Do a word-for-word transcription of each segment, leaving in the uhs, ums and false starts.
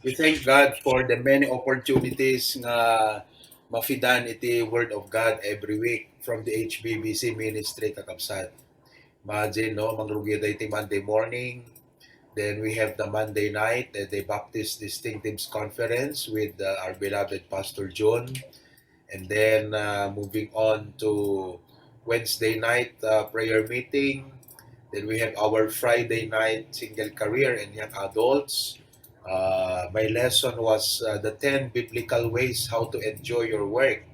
We thank God for the many opportunities nga mafidan iti Word of God every week from the H B B C ministry, kakabsat. Imagine, no, mangrugi tayo iti Monday morning. Then we have the Monday night, the, the Baptist Distinctives Conference with uh, our beloved Pastor John. And then uh, moving on to Wednesday night uh, prayer meeting. Then we have our Friday night single career and young adults. Uh, my lesson was uh, the ten biblical ways how to enjoy your work.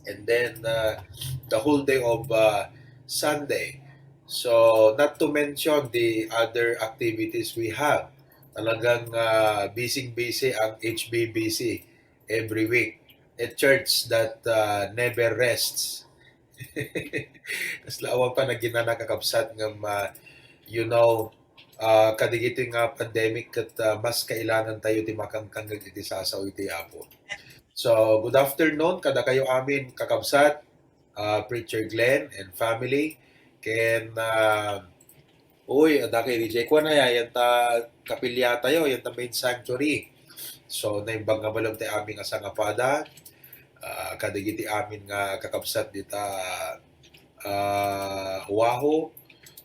And then uh, the whole day of uh, Sunday. So not to mention the other activities we have. Talagang uh, busy-busy ang H B B C every week. A church that uh, never rests. Kasla awan pa naginana, kakabsat, nga ma, you know, uh, kadigiti nga pandemic ket uh, mas kailangan tayo ti makangkangeg iti sasao iti Apo. So, good afternoon kadakayo amin, kakabsat, uh, Preacher Glenn and family. Ken uh, Uy, adda kay D J. Kuana ya, yan ta kapilya tayo, yan ta main sanctuary. So, naimbag nga balem ti amin nga sangapada. Ah, kadagiti amin nga kakabsat dita ah, Oahu,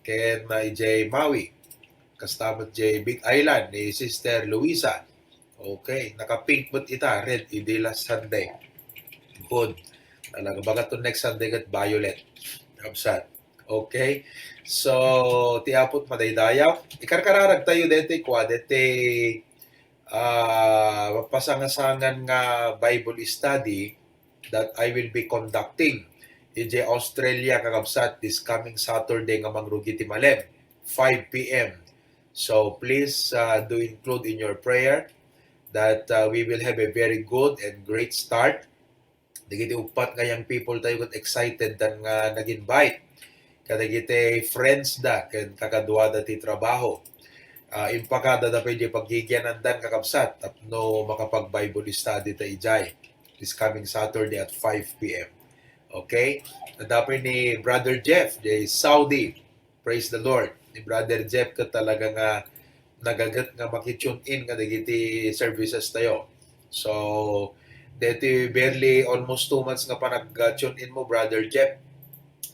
ken ah, idiay Maui. Kasta met idiay Big Island ni Sister Luisa. Okay, naka-pink met ita, red, idi last Sunday. Good. Talaga, baga to next Sunday ket violet. Kabsat. Okay? So, ti Apo ti madaydayaw. Ikarkararag tayo deti, kua, deti, ah, mapasangasangan nga Bible study that I will be conducting idiay Australia, kakabsat, this coming Saturday nga mangrugi ti malem, five p m. So, please, ah, do include in your prayer that ah, we will have a very good and great start. Dagiti uppat nga young people tayo ket excited dan nga nag-invite kadagiti friends da ken kakaduada ti trabaho. Ah, impakada da pay di paggigianan dan, kakabsat, tapno makapag-Bible study ta idiay this coming Saturday at five p m. Okay? Adda pay ni Brother Jeff, di Saudi. Praise the Lord. Ni Brother Jeff ket talaga nga nagaget nga maki-tune in nga dagiti services tayo. So, deti barely almost two months nga panag-tune in mo, Brother Jeff.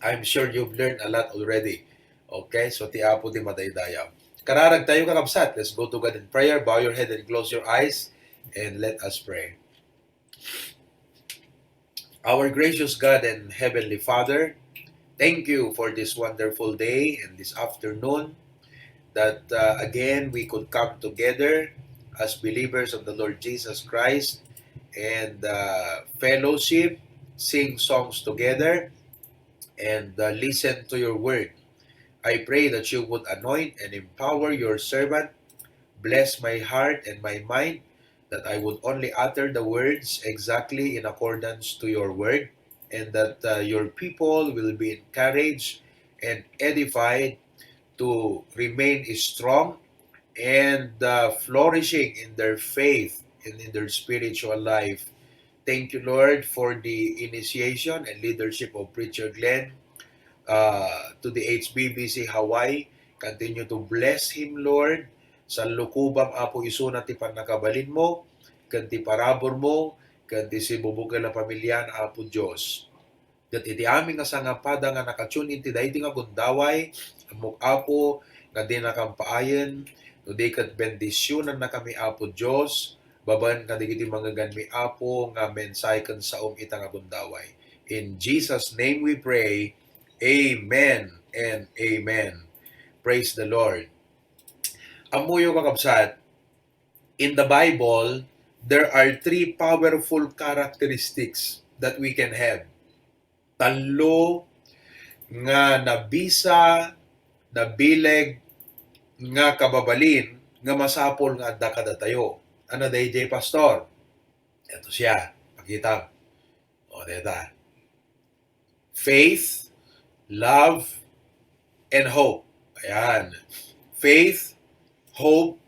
I'm sure you've learned a lot already. Okay? So, ti Apo ti madaydayaw. Kararag tayo, kakabsat. Let's go to God in prayer. Bow your head and close your eyes and let us pray. Our gracious God and Heavenly Father, thank you for this wonderful day and this afternoon that uh, again we could come together as believers of the Lord Jesus Christ and uh, fellowship, sing songs together, and uh, listen to your word. I pray that you would anoint and empower your servant, bless my heart and my mind, that I would only utter the words exactly in accordance to your word, and that uh, your people will be encouraged and edified to remain strong and uh, flourishing in their faith and in their spiritual life. Thank you, Lord, for the initiation and leadership of Preacher Glenn uh, to the H B B C Hawaii. Continue to bless him, Lord. Salukobam, Apo, isuna ti pannakabalinmo, ken ti paraburmo, ken ti sibubukel a pamilian, Apo Dios. Ket iti amin nga sangapada nga naka-tune in ti daytoy nga gundaway, ammok, Apo, nga dinakam paayen, no di ket bendisionannakami, Apo Dios, babaen kadagiti mangeganmi, Apo, nga mensahe ken saom ita nga gundaway. In Jesus' name we pray. Amen and amen. Praise the Lord. Ammoyo, kakabsat, in the Bible, there are three powerful characteristics that we can have. Tallo nga nabisa, nabileg nga kababalin nga masapul nga adda kadatayo. Ano daydiay, Pastor? Ito siya. Pakita. O, deta. Faith, love, and hope. Ayan. Faith, hope,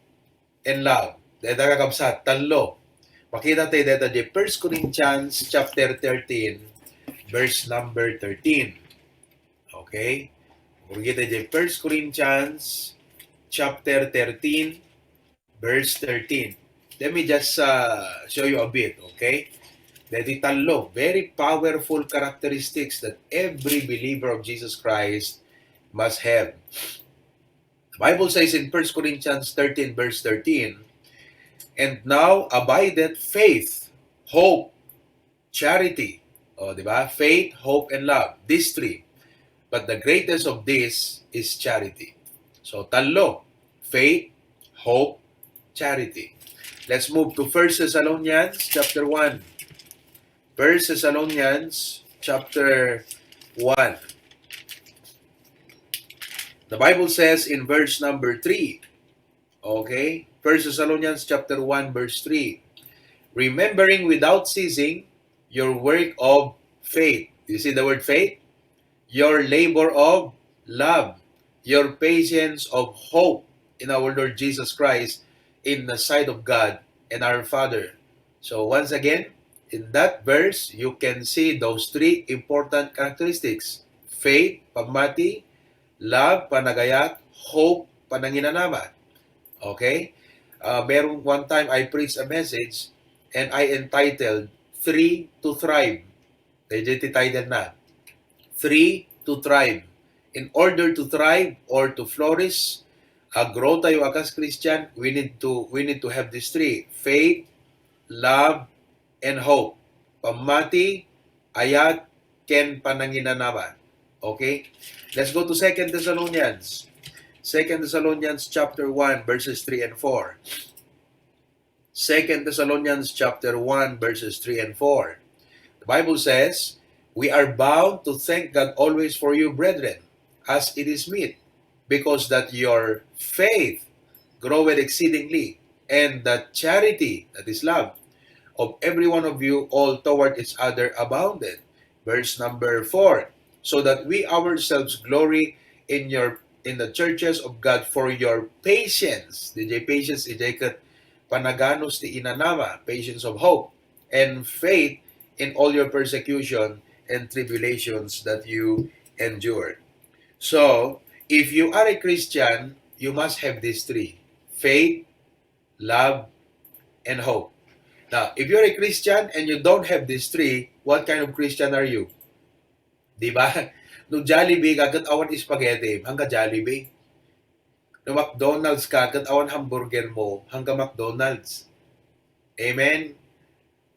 and love. Deta, kakabsat, tallo. Makita tayo deta di First Corinthians chapter thirteen, verse number thirteen. Okay? Makita di First Corinthians chapter thirteen, verse thirteen. Let me just uh, show you a bit, okay? Daytoy tallo, very powerful characteristics that every believer of Jesus Christ must have. The Bible says in First Corinthians thirteen, verse thirteen, "And now abideth faith, hope, charity." O, di ba? Faith, hope, and love. These three. "But the greatest of these is charity." So, tallo. Faith, hope, charity. Let's move to First Thessalonians chapter one. First Thessalonians chapter one. The Bible says in verse number three, okay? First Thessalonians chapter one, verse three, "Remembering without ceasing your work of faith." You see the word faith? "Your labor of love, your patience of hope in our Lord Jesus Christ in the sight of God and our Father." So once again, in that verse, you can see those three important characteristics: faith, pammati, love, panagayat, hope, pananginanama. Okay? Uh, meron one time I preached a message and I entitled Three to Thrive. Daytoy ti title na. Three to thrive. In order to thrive or to flourish, uh, grow tayo akas Christian, we need to we need to have these three: faith, love, and hope. Pammati, ayat, ken pananginanama. Okay? Let's go to Second Thessalonians. Second Thessalonians chapter one, verses three and four. Second Thessalonians chapter one, verses three and four. The Bible says, "We are bound to thank God always for you, brethren, as it is meet, because that your faith groweth exceedingly, and the charity," that is love, "of every one of you all toward each other abounded." Verse number four, "So that we ourselves glory in your in the churches of God for your patience." Diay patience, diay ket panaganus ti inanama, patience of hope, "and faith in all your persecution and tribulations that you endure." So, if you are a Christian, you must have these three: faith, love, and hope. Now, if you're a Christian and you don't have these three, what kind of Christian are you? Di ba? No Jollibee ka, ket awan spaghetti, hangka Jollibee. No McDonald's ka, ket awan hamburger mo, hangka McDonald's. Amen?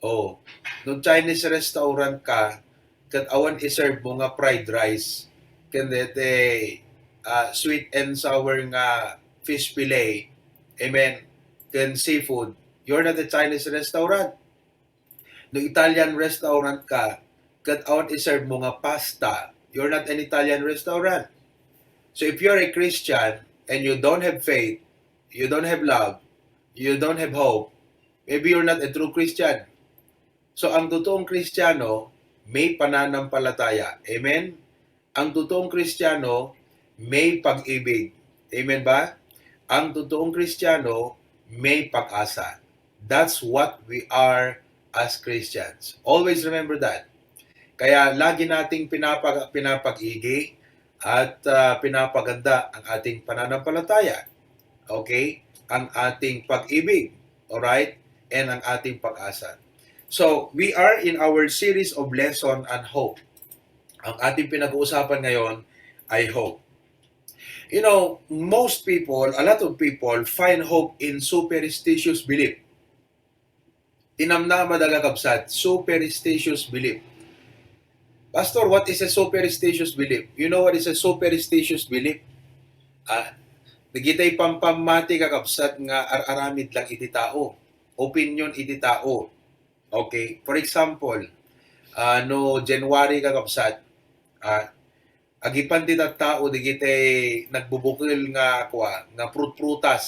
Oh, no Chinese restaurant ka, ket awan iserve mo nga fried rice, ken dete, ah, sweet and sour nga fish fillet, amen, ken seafood, you're not a Chinese restaurant. No Italian restaurant ka, ket awan iserve mo nga pasta, you're not an Italian restaurant. So if you're a Christian and you don't have faith, you don't have love, you don't have hope, maybe you're not a true Christian. So ang totoong Kristiyano may pananampalataya. Amen? Ang totoong Kristiyano may pag-ibig. Amen ba? Ang totoong Kristiyano may pag-asa. That's what we are as Christians. Always remember that. Kaya lagi nating pinapag- pinapag-igi at ah, pinapaganda ang ating pananampalataya. Okay? Ang ating pag-ibig. Alright? And ang ating pag-asa. So, we are in our series of lesson on hope. Ang ating pinag-uusapan ngayon ay hope. You know, most people, a lot of people find hope in superstitious belief. Tinamnama da, kakabsat, superstitious belief. "Pastor, what is a superstitious belief?" You know what is a superstitious belief? Ah, dagitay pampammati, kakabsat, nga ar-aramid lang iti tao. Opinion iti tao. Okay? For example, ah, no January, kakabsat, ah, agipan ti tattao dagiti nagbubukel nga kua, nga prutprutas.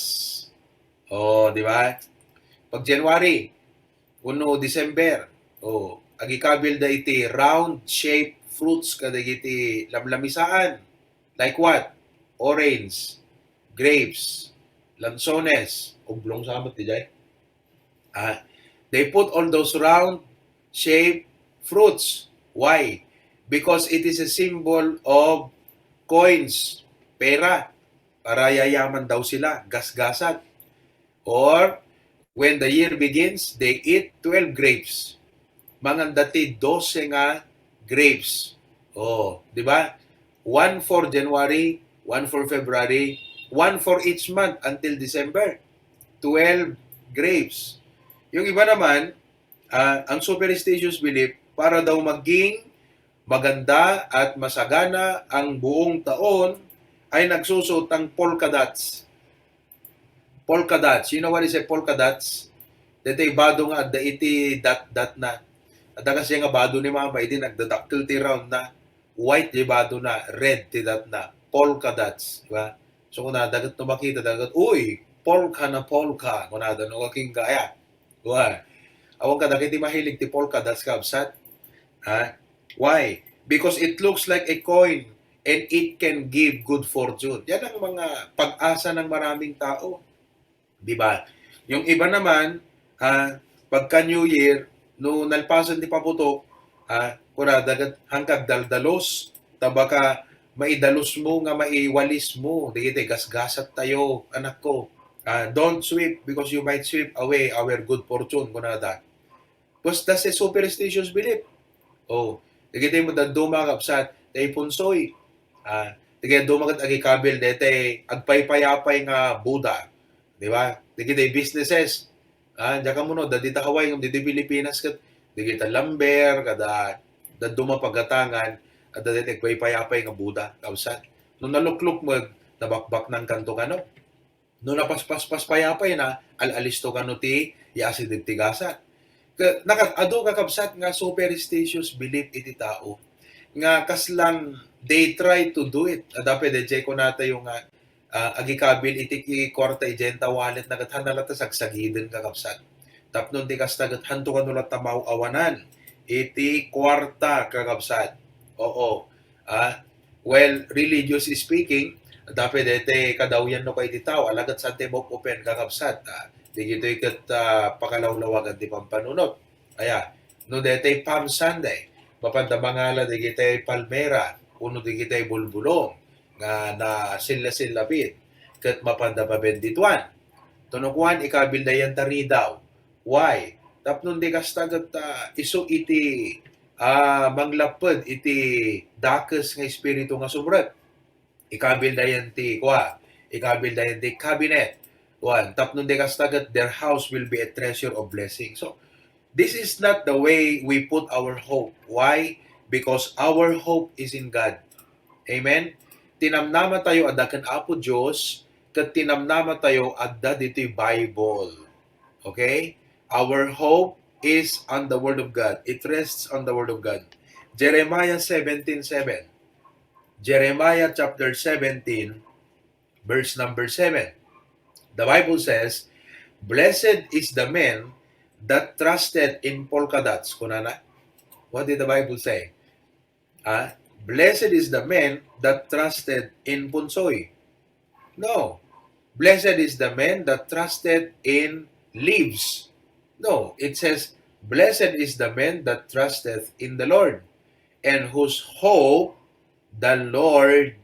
Oh, di ba? Pag January, wenno December, oh, agikabil da iti round shape fruits kadagiti lamlamisaan. Like what? Orange, grapes, lansones, oblong sa met diay. Ah, they put all those round shape fruits. Why? Because it is a symbol of coins, pera. Para yayaman daw sila, gasgasan. Or When the year begins, they eat twelve grapes. Manganda ti dose nga grapes. Oh, di ba? One for January, one for February, one for each month until December. Twelve grapes. Yung iba naman, ah, ang superstitious belief, para daw maging maganda at masagana ang buong taon, ay nagsusuot ng polka dots. Polka dots. You know what is a polka dots? Daytoy bado nga adda iti dot-dot na. Adda kasi nga bado ni mama, idi nagdadakkel ti round na. White di bado na, red ti dot na. Polka dots, di ba? So, kunada ket no makita da ket, "Uy, polka na polka," kunada no kakinka, aya. Wa. Awan kadagiti mahilig ti polka dots, kabsat. Ha? Why? Because it looks like a coin and it can give good fortune. Yan ang mga pag-asa ng maraming tao. Di ba? Yung iba naman, ah, pagka New Year, no nalpasan ti paputok, ah, kunada ket, "Hankag daldalos, ta baka maidalosmo nga maiwalismo dagiti gasgasattayo, anakko. Ah, don't sweep because you might sweep away our good fortune," kunada. Pues, that's a superstitious belief. Oh, dagiti madadduma, kabsat, ti punsoy. Ah, dagiti dadduma ket agikabil daytoy agpaypayapay nga Buddha. Di ba? Dagiti businesses. Ah, diak ammo no, dagiti Hawaii ngem dagiti Pilipinas ket dagiti lumber, kada dadduma pagatangan, adda daytoy agpaypayapay nga Buddha, kabsat. No naluklok met, nabakbaknangkanto kano. No napaspaspayapay na, al-alisto kano ti yaasideg ti gasat. Ka-, nakat-, adu, kakabsat, nga superstitious belief iti tao nga kaslang they try to do it. Adda pay daydiay kunatayo nga, ah, agikabil iti ki-, kuarta idiay wallet na ket haanna latta sagsagiden, kakabsat. Tapno di kasta ket haanto kano latta maaw-awanan iti kuarta, kakabsat. Oo. Ah, well, religious speaking, adda pay daytoy kadawyan no kay ti tao, alagad saan ti maop-open, kakabsat. Ah, dagitoy ket, ah, pakalawlawagan ti pampanunot. Aya, no daytoy Palm Sunday, mapanda mangala dagitoy palmera, wenno dagitoy bulbulong nga nasilla-sillapit, ket mapanda pabendituan. Tono kuan, ikabil dayan ta ridaw. Why? Tapno di kasta ket, ah, isu iti, ah, manglapped iti dakes nga espiritu nga sumrek. Ikabil dayan ti, kua, ikabil dayan ti cabinet. One, tapno di kasta ket, their house will be a treasure of blessing. So, this is not the way we put our hope. Why? Because our hope is in God. Amen? Tinamnama tayo adda ken Apo Dios, ket tinamnama tayo adda ditoy Bible. Okay? Our hope is on the Word of God. It rests on the Word of God. Jeremiah seventeen seven. Jeremiah chapter seventeen, verse number seven. The Bible says, "Blessed is the man that trusted in polka dots." Kunana, what did the Bible say? Ah, "Blessed is the man that trusted in punsoy." No. "Blessed is the man that trusted in leaves." No. It says, "Blessed is the man that trusteth in the Lord, and whose hope the Lord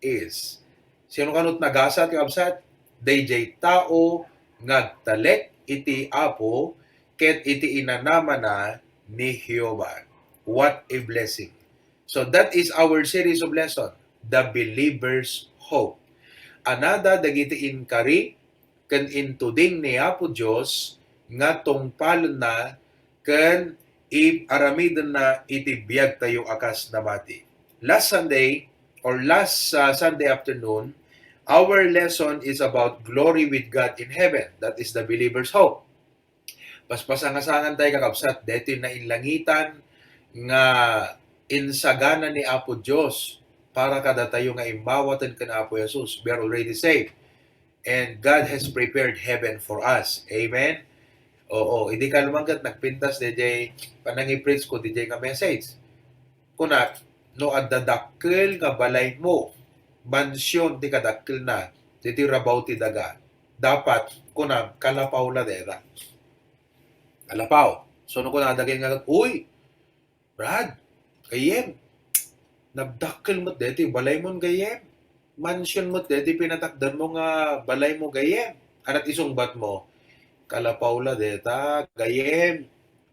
is." Sino kanut nagasat, kabsat? Daydiay tao nga agtalek iti Apo ket iti inanamana ni Jehovah. What a blessing. So that is our series of lesson, the believer's hope. Anada dagiti inkari ken intuding ni Apo Dios nga tungpalenna ken ip-, aramidenna iti biagtayo a kas namati. Last Sunday, or last, uh, Sunday afternoon, our lesson is about glory with God in heaven. That is the believer's hope. Paspasangasangan tayo, kakabsat, daytoy nainlangitan nga insagana ni Apo Dios para kadatayo nga immawaten ken Apo Jesus. We are already saved. And God has prepared heaven for us. Amen? Oo, idi kalman ket nagpintas daydiay panangipreach ko daydiay nga message. Kunak, no adda dakkel nga balaymo, mansion ti kadakkelna, ditoy rabaw ti daga, dapat, kunam, kalapaw la dayta. Kalapaw. So, no kunada ket nga, "Uy, Brad, gayyem, nagdakkel met daytoy balaymo gayyem. Mansion met daytoy pinatakdermo nga balaymo gayyem." Ania ti isungbatmo? Kalapaw la deta, gayyem.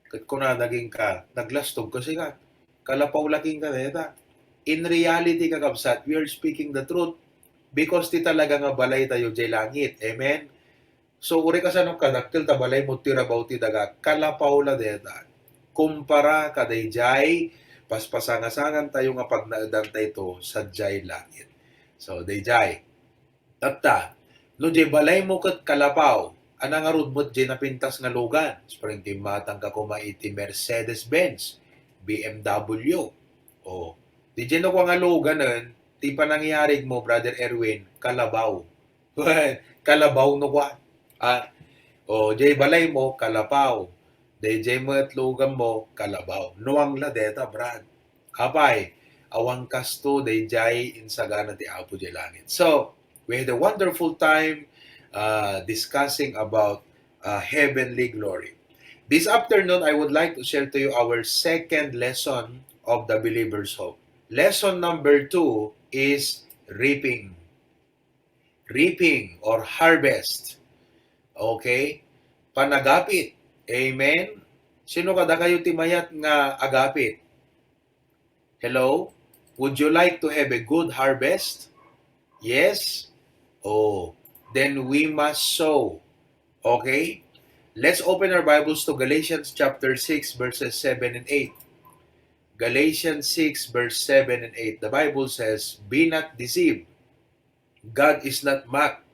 Ket kunana kenka, naglastog kasi ka. Kalapaw la kenka deta. In reality, kakabsat, we are speaking the truth because ti talaga nga balaytayo jay langit. Amen? So, uray kasano kadakkel ta balaymo ti rabaw ti daga, kalapaw la deta. Kumpara kadayjay paspasangasangantayo nga pagnaedantayto sadiay langit. So, dayjay. Tatta, no jay balaymo ket kalapaw, ania ngarud met jay napintas nga lugan? Siyempre, immatangka koma iti Mercedes-Benz, B M W. O, dayjay no kua nga luganen, ti panangyarigmo, Brother Erwin, kalabaw. Kalabaw no kua. Ah, o, jay balaymo, kalapaw. Dayjay met luganmo, kalabaw. Nuang la deta, Brad. Apay, awan kasto dayjay insagana ti Apo jay langit. So, we had a wonderful time uh, discussing about uh, heavenly glory. This afternoon, I would like to share to you our second lesson of the believer's hope. Lesson number two is reaping. Reaping or harvest. Okay? Panagapit. Amen? Sino kadakayo ti mayat nga agapit? Hello? Would you like to have a good harvest? Yes? Oh, then we must sow. Okay? Let's open our Bibles to Galatians chapter six, verses seven and eight. Galatians six, verse seven and eight. The Bible says, "Be not deceived. God is not mocked.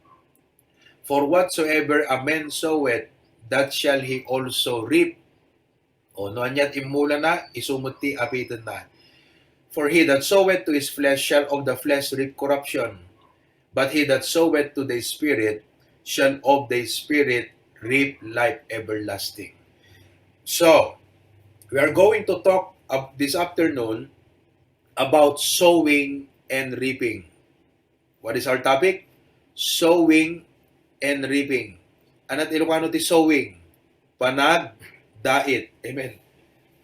For whatsoever a man soweth, that shall he also reap." O, no aniat immulana, isu met ti apitenna. "For he that soweth to his flesh shall of the flesh reap corruption, but he that soweth to the Spirit shall of the Spirit reap life everlasting." So, we are going to talk ab- this afternoon about sowing and reaping. What is our topic? Sowing and reaping. Ania ti Ilocano ti sowing? Panagdait. Amen.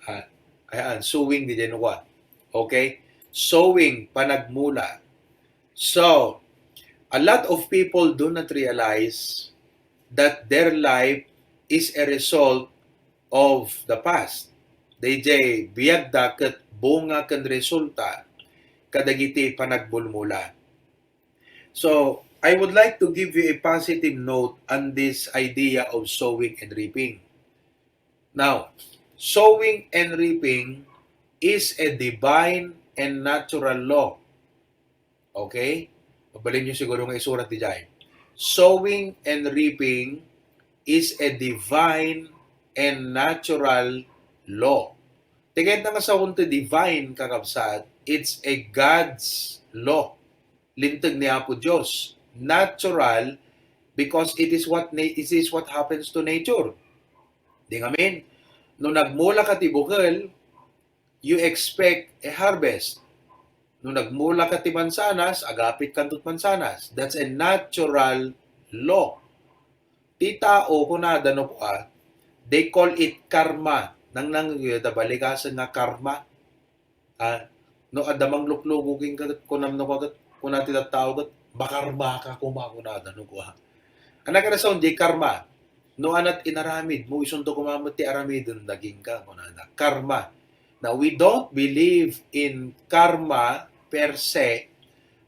Ah, ayan, sowing di din what? Okay? Sowing, panagmula. So, a lot of people do not realize that their life is a result of the past. Dayjay biagda ket bunga ken resulta kadagiti panagmulmula. So, I would like to give you a positive note on this idea of sowing and reaping. Now, sowing and reaping is a divine and natural law. Okay? Mabalin niyo siguro nga isurat dayjay. Sowing and reaping is a divine and natural law. Ti kayatna nga sawen ti divine, kakabsat, it's a God's law. Linteg ni Apo Dios. Natural because it is what na- it is what happens to nature. Di ngamin, no nagmula ka ti bukel, you expect a harvest. No nagmula ka ti mansanas, agapit kanto ti mansanas. That's a natural law. Ti tao, kunada no kua, they call it karma. Nangnang, da baligasen nga karma. Ah, no adda mangluklugo kenka ket kunam no kua ket, kuna ti tattao ket, "Makarma ka koma," kunada no kua. Ania kadi sawen jay karma? No aniat inaramidmo, isunto koma met ti aramidenda kenka, kunada. Karma. Now, we don't believe in karma per se,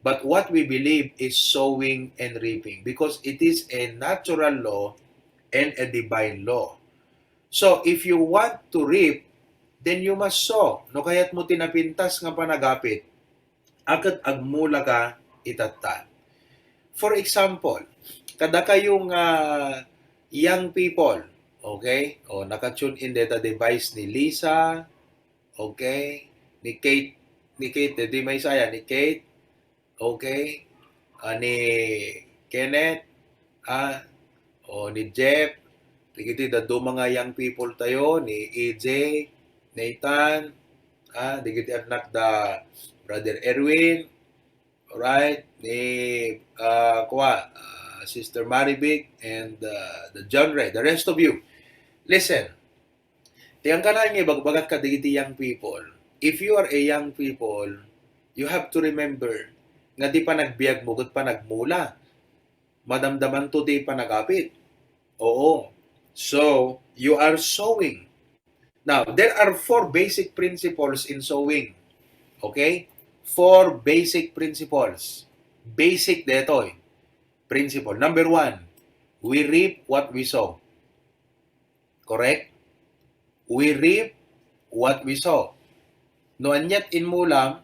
but what we believe is sowing and reaping because it is a natural law and a divine law. So, if you want to reap, then you must sow. No kayatmo ti napintas nga panagapit, a ket agmula ka itatta. For example, kadakayo nga young people, okay? O, naka-tune in deta device ni Lisa, okay? Ni Kate, ni Kate, di may saya, ni Kate, okay? Ah, ni Kenneth, ah, o ni Jeff, dagiti dadduma nga young people tayo, ni E J, Nathan, ah, dagiti anak da Brother Erwin, alright, ni, ah, kua, ah, Sister Marivic, and, ah, the John Ray, the rest of you. Listen, ti kanayon nga ibagbagat kadagiti young people, if you are a young people, you have to remember nga ti panagbiagmo ket panagmula. Madamdamanto ti panagapit. Oo. So, you are sowing. Now, there are four basic principles in sowing. Okay? Four basic principles. Basic detoy. Principle. Number one, we reap what we sow. Correct? We reap what we sow. No aniat inmulam,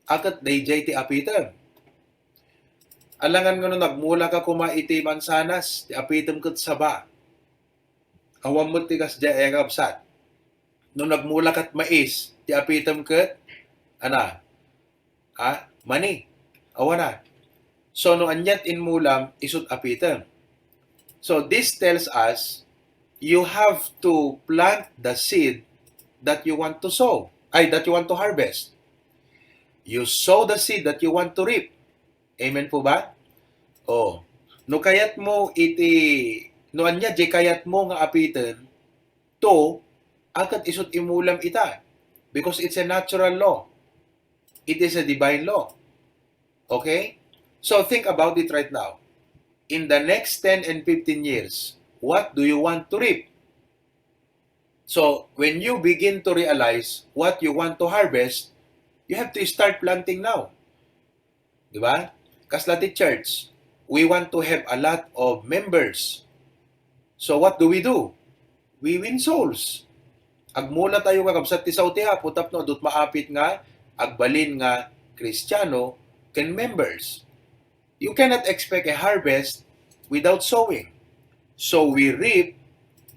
akat dayjay ti apitem. Alangan nga no nagmula ka kuma iti mansanas, ti apitem ket saba. Awan met ti kasdiay a kabsat. No nagmula kat mais, ti apitem ket, ana, ha? Mani. Awan na. So, no aniat inmulam, isut apitem. So, this tells us, you have to plant the seed that you want to sow, ay, that you want to harvest. You sow the seed that you want to reap. Amen po ba? Oh. No kayat mo iti, no ania di kayat mo nga apiten, to, akat isut imulam ita. Because it's a natural law. It is a divine law. Okay? So think about it right now. In the next ten and fifteen years, what do you want to reap? So, when you begin to realize what you want to harvest, you have to start planting now. Di ba? Kasla ti church, we want to have a lot of members. So, what do we do? We win souls. Agmula tayo nga kabsat ti sao ti Apo tapno adut maapit nga agbalin nga Kristiano ken members. You cannot expect a harvest without sowing. So we reap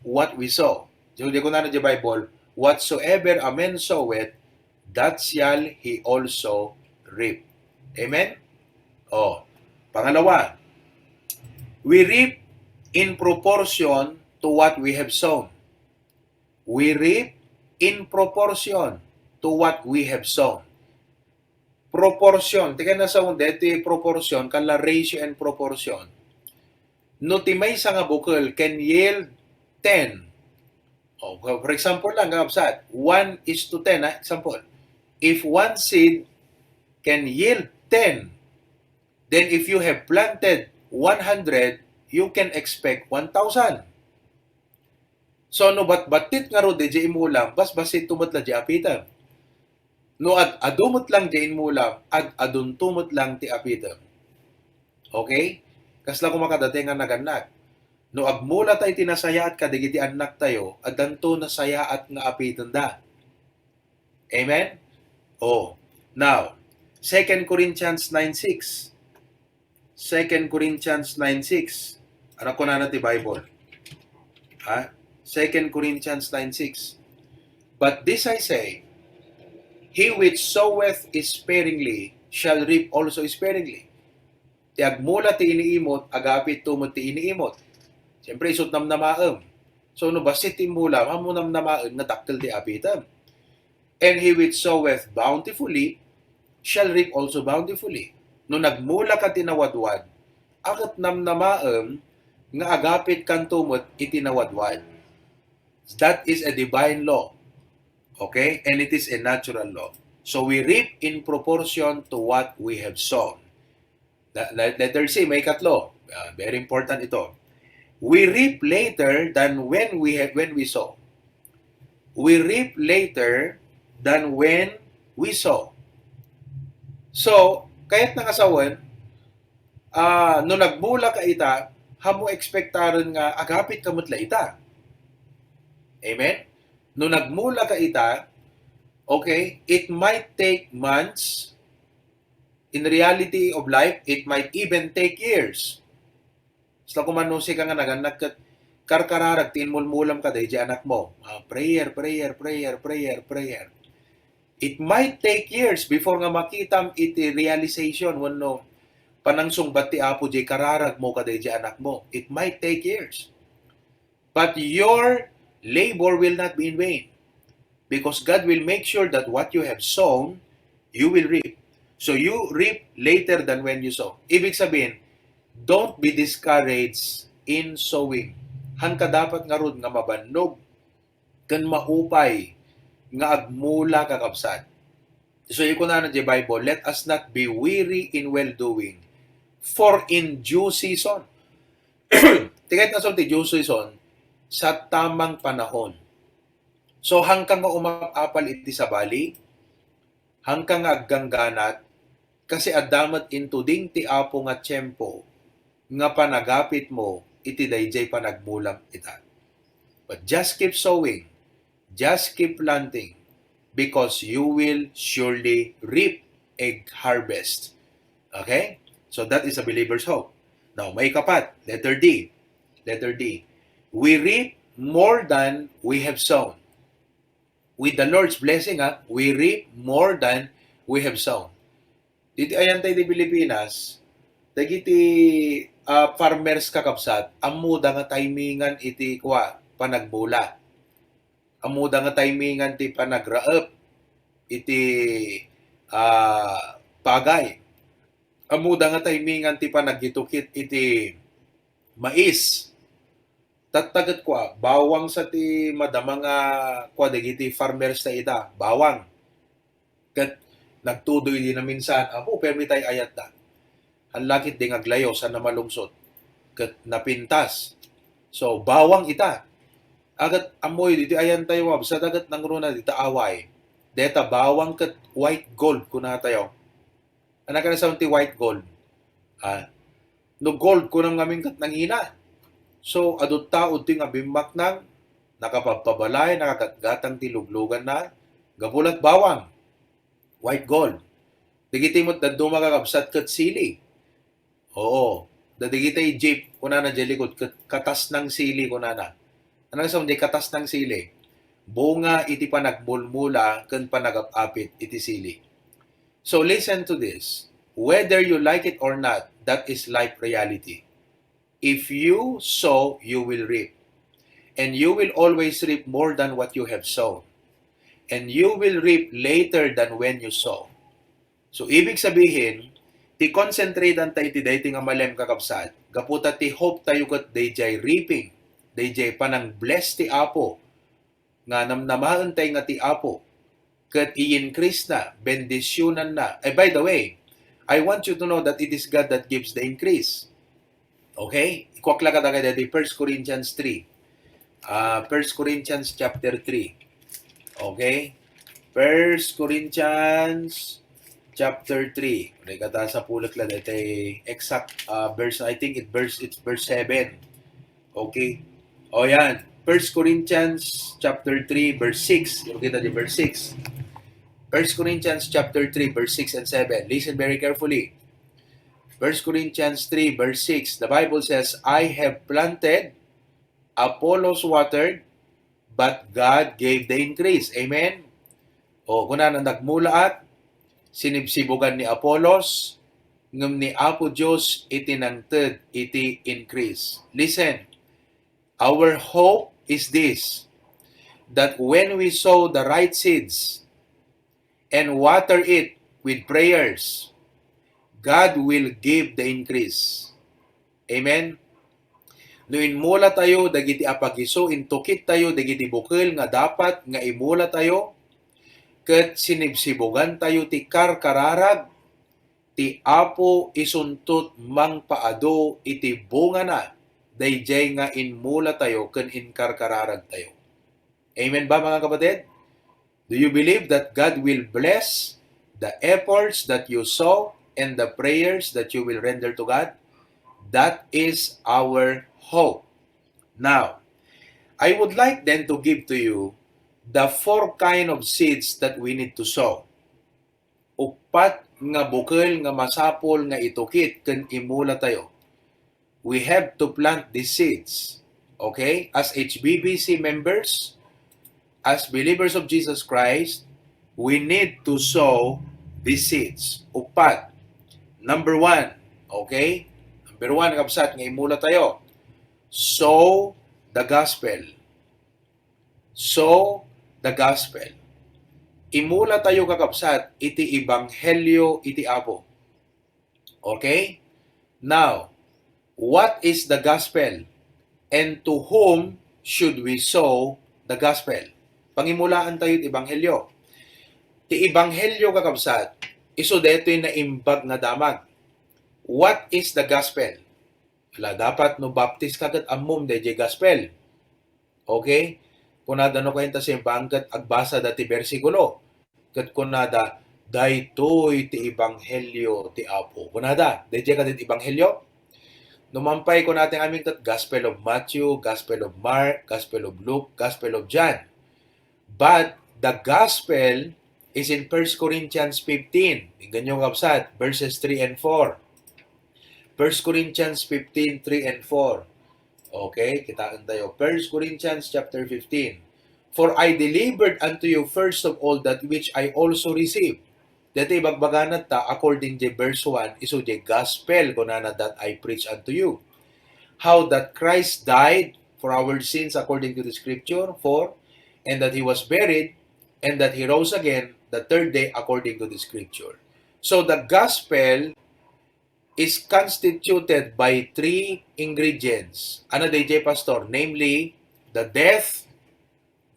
what we sow. Diay kunana di Bible, "Whatsoever a man soweth, that shall he also reap." Amen? Oh, pangalawa, we reap in proportion to what we have sown. We reap in proportion to what we have sown. Proportion. Ti kayatna sawen deti proportion, kasla ratio and proportion. No ti maysa nga bukel can yield ten. Oh, for example lang, kabsat, one is to ten, ha? Example, if one seed can yield ten, then if you have planted one hundred, you can expect one thousand. So, no batbattit ngarud di imulam, basbasitto met la di apitem. No ad-adu met lang di inmulam, ad-adunto met lang ti apitem. Okay? Kasla koma kadatayo nga nagannak. No agmulata iti nasayaat kadagiti annaktayo, addanto nasayaat nga apitenda. Amen? Oh. Now, Second Corinthians nine six. Second Corinthians nine six. Ano kunana ti Bible? Ha? Second Corinthians nine six. "But this I say, he which soweth sparingly shall reap also sparingly." Ti agmula ti iniimot, agapit to met ti iniimot. Siyempre, isut namnamaem. So, no bassit ti immulam, ammo namnamaen nga dakkel ti apitem. "And he which soweth bountifully shall reap also bountifully." No nagmula ka ti nawadwad, aket namnamaem nga agapit kanto met iti nawadwad. That is a divine law. Okay? And it is a natural law. So we reap in proportion to what we have sown. La-, la-, letter C, maikatlo. Ah, very important ito. We reap later than when we have, when we sow. We reap later than when we sow. So, kayatna nga sawen, ah, no nagmula ka ita, ammo ekspektaren nga agapit ka met la ita. Amen? No nagmula ka ita, okay, it might take months. In reality of life, it might even take years. Basta koma no sika nga nagannak ket karkararag ti inmulmulam kadaydi anakmo. Ah, prayer, prayer, prayer, prayer, prayer. It might take years before nga makitam iti realization wenno panangsungbat ti Apo diay kararagmo kadaydi anakmo. It might take years. But your labor will not be in vain, because God will make sure that what you have sown, you will reap. So you reap later than when you sow. Ibig sabihin, don't be discouraged in sowing. Haan ka dapat ngarud nga mabannog ken maupay nga agmula, kakabsat. So, ikunana ti Bible, "Let us not be weary in well-doing, for in due season." Ti kayatna sawen ti due season, sa tamang panahon. So, hangka nga umap-apal iti sabali, hangka nga aggangganat, kasi adda met intuding ti Apo nga tiempo nga panagapitmo iti daydiay panagmulam ita. But just keep sowing, just keep planting, because you will surely reap a harvest. Okay? So that is a believer's hope. Now, maikapat, letter D. Letter D. We reap more than we have sown. With the Lord's blessing, ha, we reap more than we have sown. Ditoy ayan tayo di Pilipinas, dagiti, ah, farmers, kakabsat, ammoda nga timingan iti kua, panagmula. Ammoda nga timingan ti panagraep iti, ah, pagay. Ammoda nga timingan ti panagitukit iti mais. Tatta ket kua, bawang sa ti madama nga kua dagiti farmers ta ita, bawang. Ket nagtudoy di naminsan, apo, permi tay ayatda. Haan la ket di nga aglayo, saan a malungsot. Ket napintas. So, bawang ita. Agat ammoy, ditoy ayan tayo, wabsat, agat nangruna dita away. Deta bawang ket white gold, kuna tayo. Ania kano sa ti white gold? Ah, no gold, kunam ngamin ket nanghina. So, adu tao ti nga bimmaknang, nakapagpabalay, nakagatgatang ti lugluganna, gapu lat bawang, white gold. Dagiti met dadduma, kakabsat, ket sili. Oo. Dagiti Egypt, kunana diay likud, ket katas ng sili, kunana. Ania sa di katas ng sili? Bunga iti panagmulmula ken panagap-apit iti sili. So listen to this. Whether you like it or not, that is life reality. If you sow, you will reap. And you will always reap more than what you have sown. And you will reap later than when you sow. So, ibig sabihin, ti concentratean tayo iti daytoy nga malem, kakabsat, gapu ta ti hope tayo ket daydiay reaping, daydiay panang-bless ti Apo, nga namnamaen tayo nga ti Apo ket i-increase na, bendisyonanna. Eh, by the way, I want you to know that it is God that gives the increase. Okay? Ikuak la kadagitoy daytoy First Corinthians three. Ah, First Corinthians chapter three. Okay? First Corinthians chapter three. Uray kata sa pulek la daytoy exact, ah, verse, I think it verse, it's verse seven. Okay? O yan. First Corinthians chapter three, verse six. Yung kita di verse six. First Corinthians chapter three, verse six and seven. Listen very carefully. First Corinthians three, verse six, the Bible says, "I have planted, Apollos watered, but God gave the increase." Amen? O, kunana, nagmulaat, sinibsibugan ni Apollos, ngem ni Apo Dios iti nangted iti increase. Listen, our hope is this, that when we sow the right seeds, and water it with prayers, God will give the increase. Amen? No inmula tayo dagiti apagiso, intukit tayo dagiti bukel nga dapat nga imula tayo, ket sinibsibugan tayo ti karkararag, ti Apo isuntot mangpaadu iti bungana daydiay nga inmula tayo ken inkarkararag tayo. Amen ba, mga kapatid? Do you believe that God will bless the efforts that you sow and the prayers that you will render to God? That is our hope. Now, I would like then to give to you the four kind of seeds that we need to sow. Uppat nga bukel nga masapul nga itukit ken imula tayo. We have to plant the seeds. Okay? As H B B C members, as believers of Jesus Christ, we need to sow the seeds. Uppat. Number one. Okay? Number one, kabsat, nga imula tayo. Sow the gospel. Sow the gospel. Imula tayo, kakabsat, iti ebanghelyo iti Apo. Okay? Now, what is the gospel? And to whom should we sow the gospel? Pangimulaan tayo ti ebanghelyo. Ti ebanghelyo, kakabsat, isu daytoy naimbag nga damag. What is the gospel? Ala, dapat no baptis ka ket ammom daydiay gospel. Okay? Kunada no kayanta simbang ket agbasa da ti bersikulo. Ket kunada, "Daytoy ti ebanghelio ti Apo." Kunada, "Daydiay kadit ebanghelio?" No mampay kunata amin ket Gospel of Matthew, Gospel of Mark, Gospel of Luke, Gospel of John. But the gospel is in First Corinthians fifteen. Tingnan nyo, kabsat, verses three and four. First Corinthians fifteen, three and four. Okay, kitaan tayo. First Corinthians chapter fifteen. "For I delivered unto you first of all that which I also received." Dati ibagbagana ta, according to verse one, isu di gospel, kunana, "that I preach unto you. How that Christ died for our sins according to the scripture, four, and that he was buried, and that he rose again the third day according to the scripture." So the gospel is constituted by three ingredients. Ano daydiay, Pastor? Namely, the death,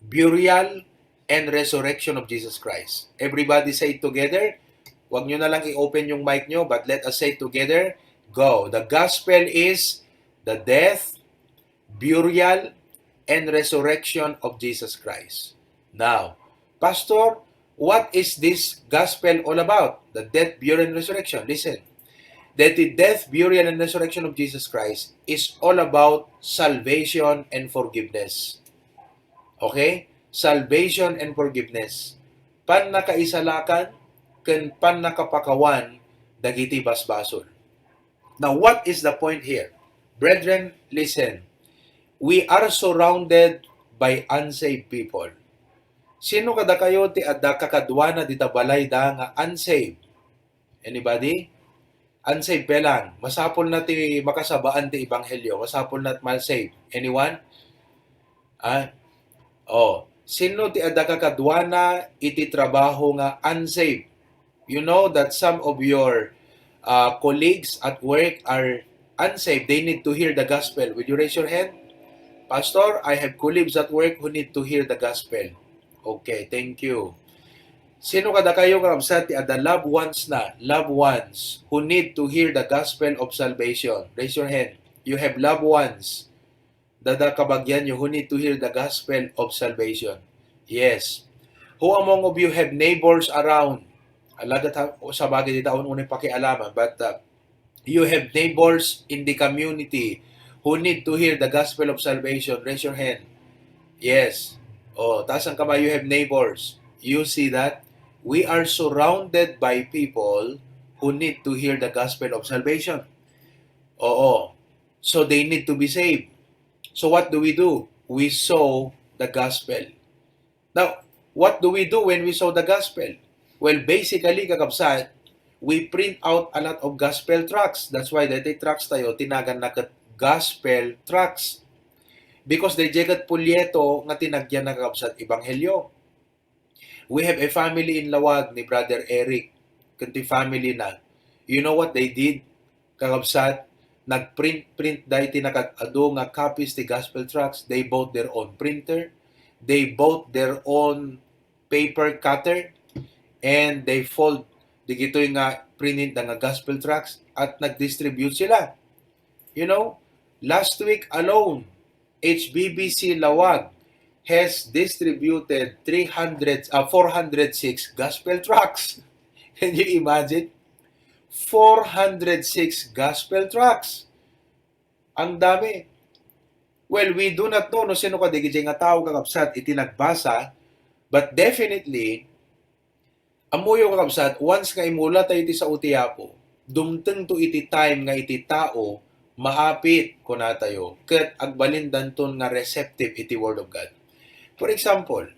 burial, and resurrection of Jesus Christ. Everybody say it together. Huwag nyo na lang i-open yung mic nyo, but let us say it together. Go. The gospel is the death, burial, and resurrection of Jesus Christ. Now, Pastor, what is this gospel all about? The death, burial, and resurrection. Listen. That the death, burial, and resurrection of Jesus Christ is all about salvation and forgiveness. Okay? Salvation and forgiveness. Pannakaisalakan ken pannakapakawan dagiti basbasol. Now, what is the point here? Brethren, listen. We are surrounded by unsaved people. Sino kadakayo ti adda kakaduana dita balayda nga unsaved? Anybody? Unsaved pa lang. Masapul na ti makasabaan ti ebanghelio. Masapul na ti ma-save. Anyone? Ah? Oh. Sino ti adda kakaduana iti trabaho nga unsaved? You know that some of your uh, colleagues at work are unsaved. They need to hear the gospel. Will you raise your hand? "Pastor, I have colleagues at work who need to hear the gospel." Okay, thank you. Sino kadakayo, kakabsat, ti adda loved ones na, loved ones who need to hear the gospel of salvation? Raise your hand. You have loved ones. Dada kabagian you who need to hear the gospel of salvation. Yes. Who among of you have neighbors around? Alagat ha, o sabagay, di taon unay pakialaman, but uh, you have neighbors in the community who need to hear the gospel of salvation. Raise your hand. Yes. Oh, taas ang kamay, you have neighbors. You see that? We are surrounded by people who need to hear the gospel of salvation. Oo. So they need to be saved. So what do we do? We sow the gospel. Now, what do we do when we sow the gospel? Well, basically, kakabsat, we print out a lot of gospel tracts. That's why daytoy tracts tayo, tinagan na ket gospel tracts. Because daydiay ket polyeto nga tinagyan na, kakabsat, ebanghelio. We have a family in Lawag ni Brother Eric, ken ti family na. You know what they did? Kakabsat, nagprint-print da iti nakad-adu nga copies ti gospel tracts. They bought their own printer. They bought their own paper cutter. And they fold digitoy nga printed da nga gospel tracts at nag-distribute sila. You know, last week alone, H B B C Lawag has distributed three hundred, ah, four hundred six gospel tracts. Can you imagine? Four hundred six gospel tracts. Ang dami. Well, we do not know no sino kadagiti nga tao, kakabsat, iti nagbasa, but definitely, ammoyo, kakabsat, once nga imula tayo iti sao ti Apo, dumtengto iti time nga iti tao maapit, kunatayo, ket agbalindanton nga receptive iti Word of God. For example,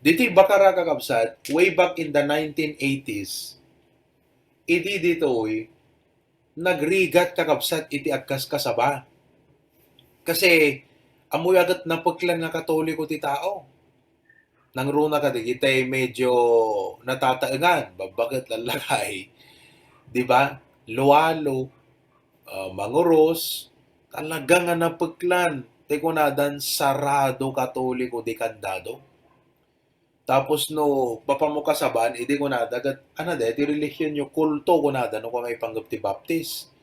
ditoy Bacara, kakabsat, way back in the nineteen eighties, idi ditoy nagrigat, kakabsat, iti agkaskasaba. Kasi, ammoyo ket napeklan nga Katoliko ti tao. Nangruna kadagiti medyo natataengan, babbaket, lallakay, di ba? Lualo, ah, manguros, talaga nga napeklan. Ti kunadan, sarado, Katoliko, di kandado. Tapos no, mapano kasabaan, idi kunada, ket, ano, daytoy relihiyon yo, kulto, kunada, no, kung maipanggep ti Baptist.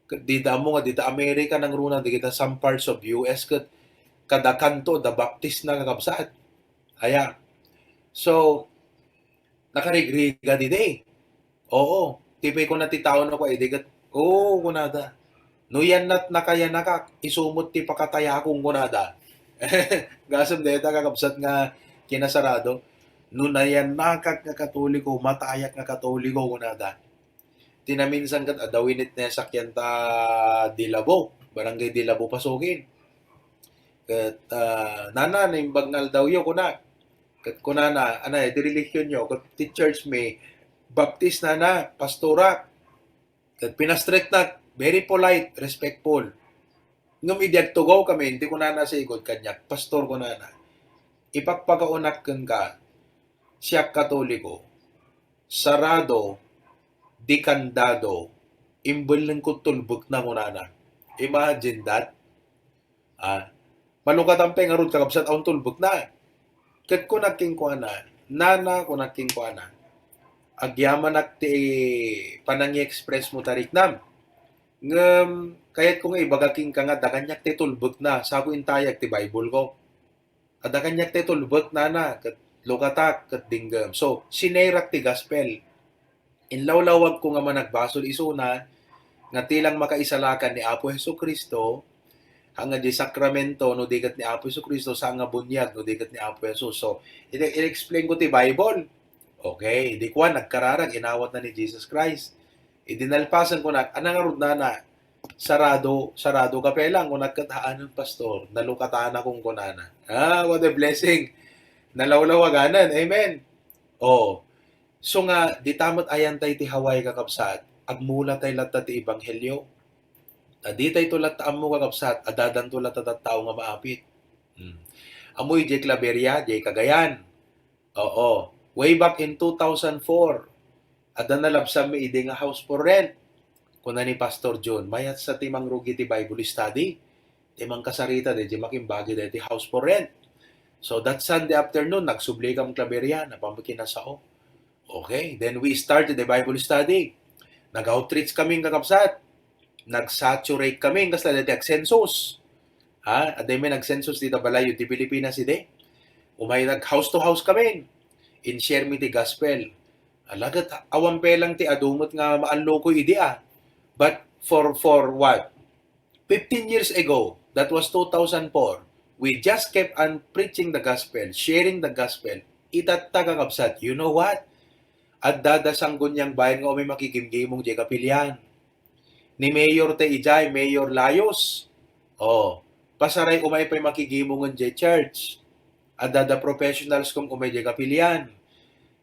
Ket dita ammo nga, dita America, nangruna, dagita some parts of U S, ket kada kanto da baptisna, kakabsat. Aya. So, nakarigrigat idi. Oo. Ti pay kuna ti tao no, idi ket, "Oo," kunada. "No yannat nakayanakak, isu met ti pakatayakon," kunada. Gasem dayta, kakabsat, nga kinasarado. "No nayannakak nga Katoliko, matayak nga Katoliko," kunada. Ti naminsan ket adda winitnesak yan ta Dilabo, Barangay Dilabo, Pasukin. Ket, ah, "Nana, naimbag nga aldawyo," kuna. Ket kunana, "Anay, ti relihionyo?" Ket, "Ti church mi, Baptist, nana, pastorak." Ket pinastriknak, very polite, respectful. Ngem idi agtugaw kami, ti kunana sa igod kaniak, "Pastor," kunana, "ipakpakaunak kenka, siak Katoliko, sarado, di kandado, imbellengko tulbekna," kunana. Imagine that. Ah, malukatan pay ngarud, kakabsat, awan tulbekna. Ket kunak kenkuana, "Nana," kunak kenkuana, "agyamanak ti panangi-express mo ta riknam. Ngem kayatko nga ibaga kenka nga adda kaniak ti tulbekna, sako intayag ti Bible ko. Adda kaniak ti tulbek, nana, ket lukatak, ket dinggem." So, sinerak ti gospel. Inlawlawagko nga managbasol isuna, nga ti lang makaisalakan ni Apo Jesu-Cristo, nga di sakramento, no di ket ni Apo Jesu-Cristo, saan nga buniag, no di ket ni Apo Jesus. So, ine-, in-explain ko ti Bible. Okay, di kuan, nagkararag, inawatna ni Jesus Christ. Idi nalpasen ko na, "Anang ngarud, nana? Sarado, sarado ka pay lang," kunak ket, "Haan, pastor, nalukatanak," kunkunana. Ah, what a blessing. Nalawlawaganan. Amen. Oh. So nga, dita met ayantay ti Hawaii, kakabsat, agmula tay latta ti ebanghelio. Ta ditay to latta ammo, kakabsat, addadanto latta tattao nga maapit. Hmm. Ammoy diay Claveria, diay Cagayan. Oo. Way back in two thousand four, adda nalabsanmi idi nga house for rent. Kuna ni Pastor John, "Mayat sa ti mangrugi ti Bible study, ti mangkasarita, di, di makimbagi daytoy house for rent." So, that Sunday afternoon, nagsubli kam Claveria, napanmi kinasao. Okay, then we started the Bible study. Nag-outreach kami, kakabsat. Nag-saturate kami, kasla daytoy agsensus. Ha? Adda mi nagsensus dita balay di Pilipinas idi. Umay nag-house to house kami. In-share mi ti gospel. Ala ket awan pay lang ti adu met nga maallukoy idi, ah. But for, for what? Fifteen years ago, that was two thousand four, we just kept on preaching the gospel, sharing the gospel. Itatta, kakabsat, you know what? Adda da Sangguniang Bayan nga umay makigimgimong diay kapilian. Ni Mayor tay idiay, Mayor Layos. Oh, pasaray umay pay makigimongen diay church. Adda da professionals nga umay diay kapilian.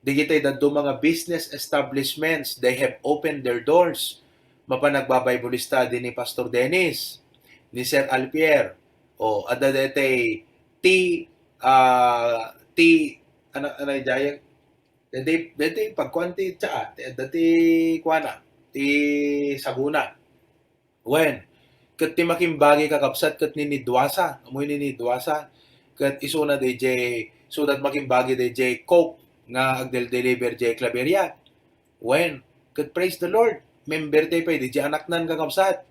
Dagitay dadduma nga business establishments, they have opened their doors. Mapan nagba-Bible study ni Pastor Dennis, ni Sir Alpier. Oh, adda daytay ti, ah, ti, ano, ano, diay? Daytay, daytay pagkuan ti tsaa, ti, adda ti kuana, ti saguna. Wen, ket ti makimbagi, kakabsat, ket ninidwasa, ammoy ninidwasa, ket isuna diay, so that makimbagi diay Coke nga agdel-deliver diay Claveria. Wen, ket praise the Lord, member tay pay diay anaknan, kakabsat.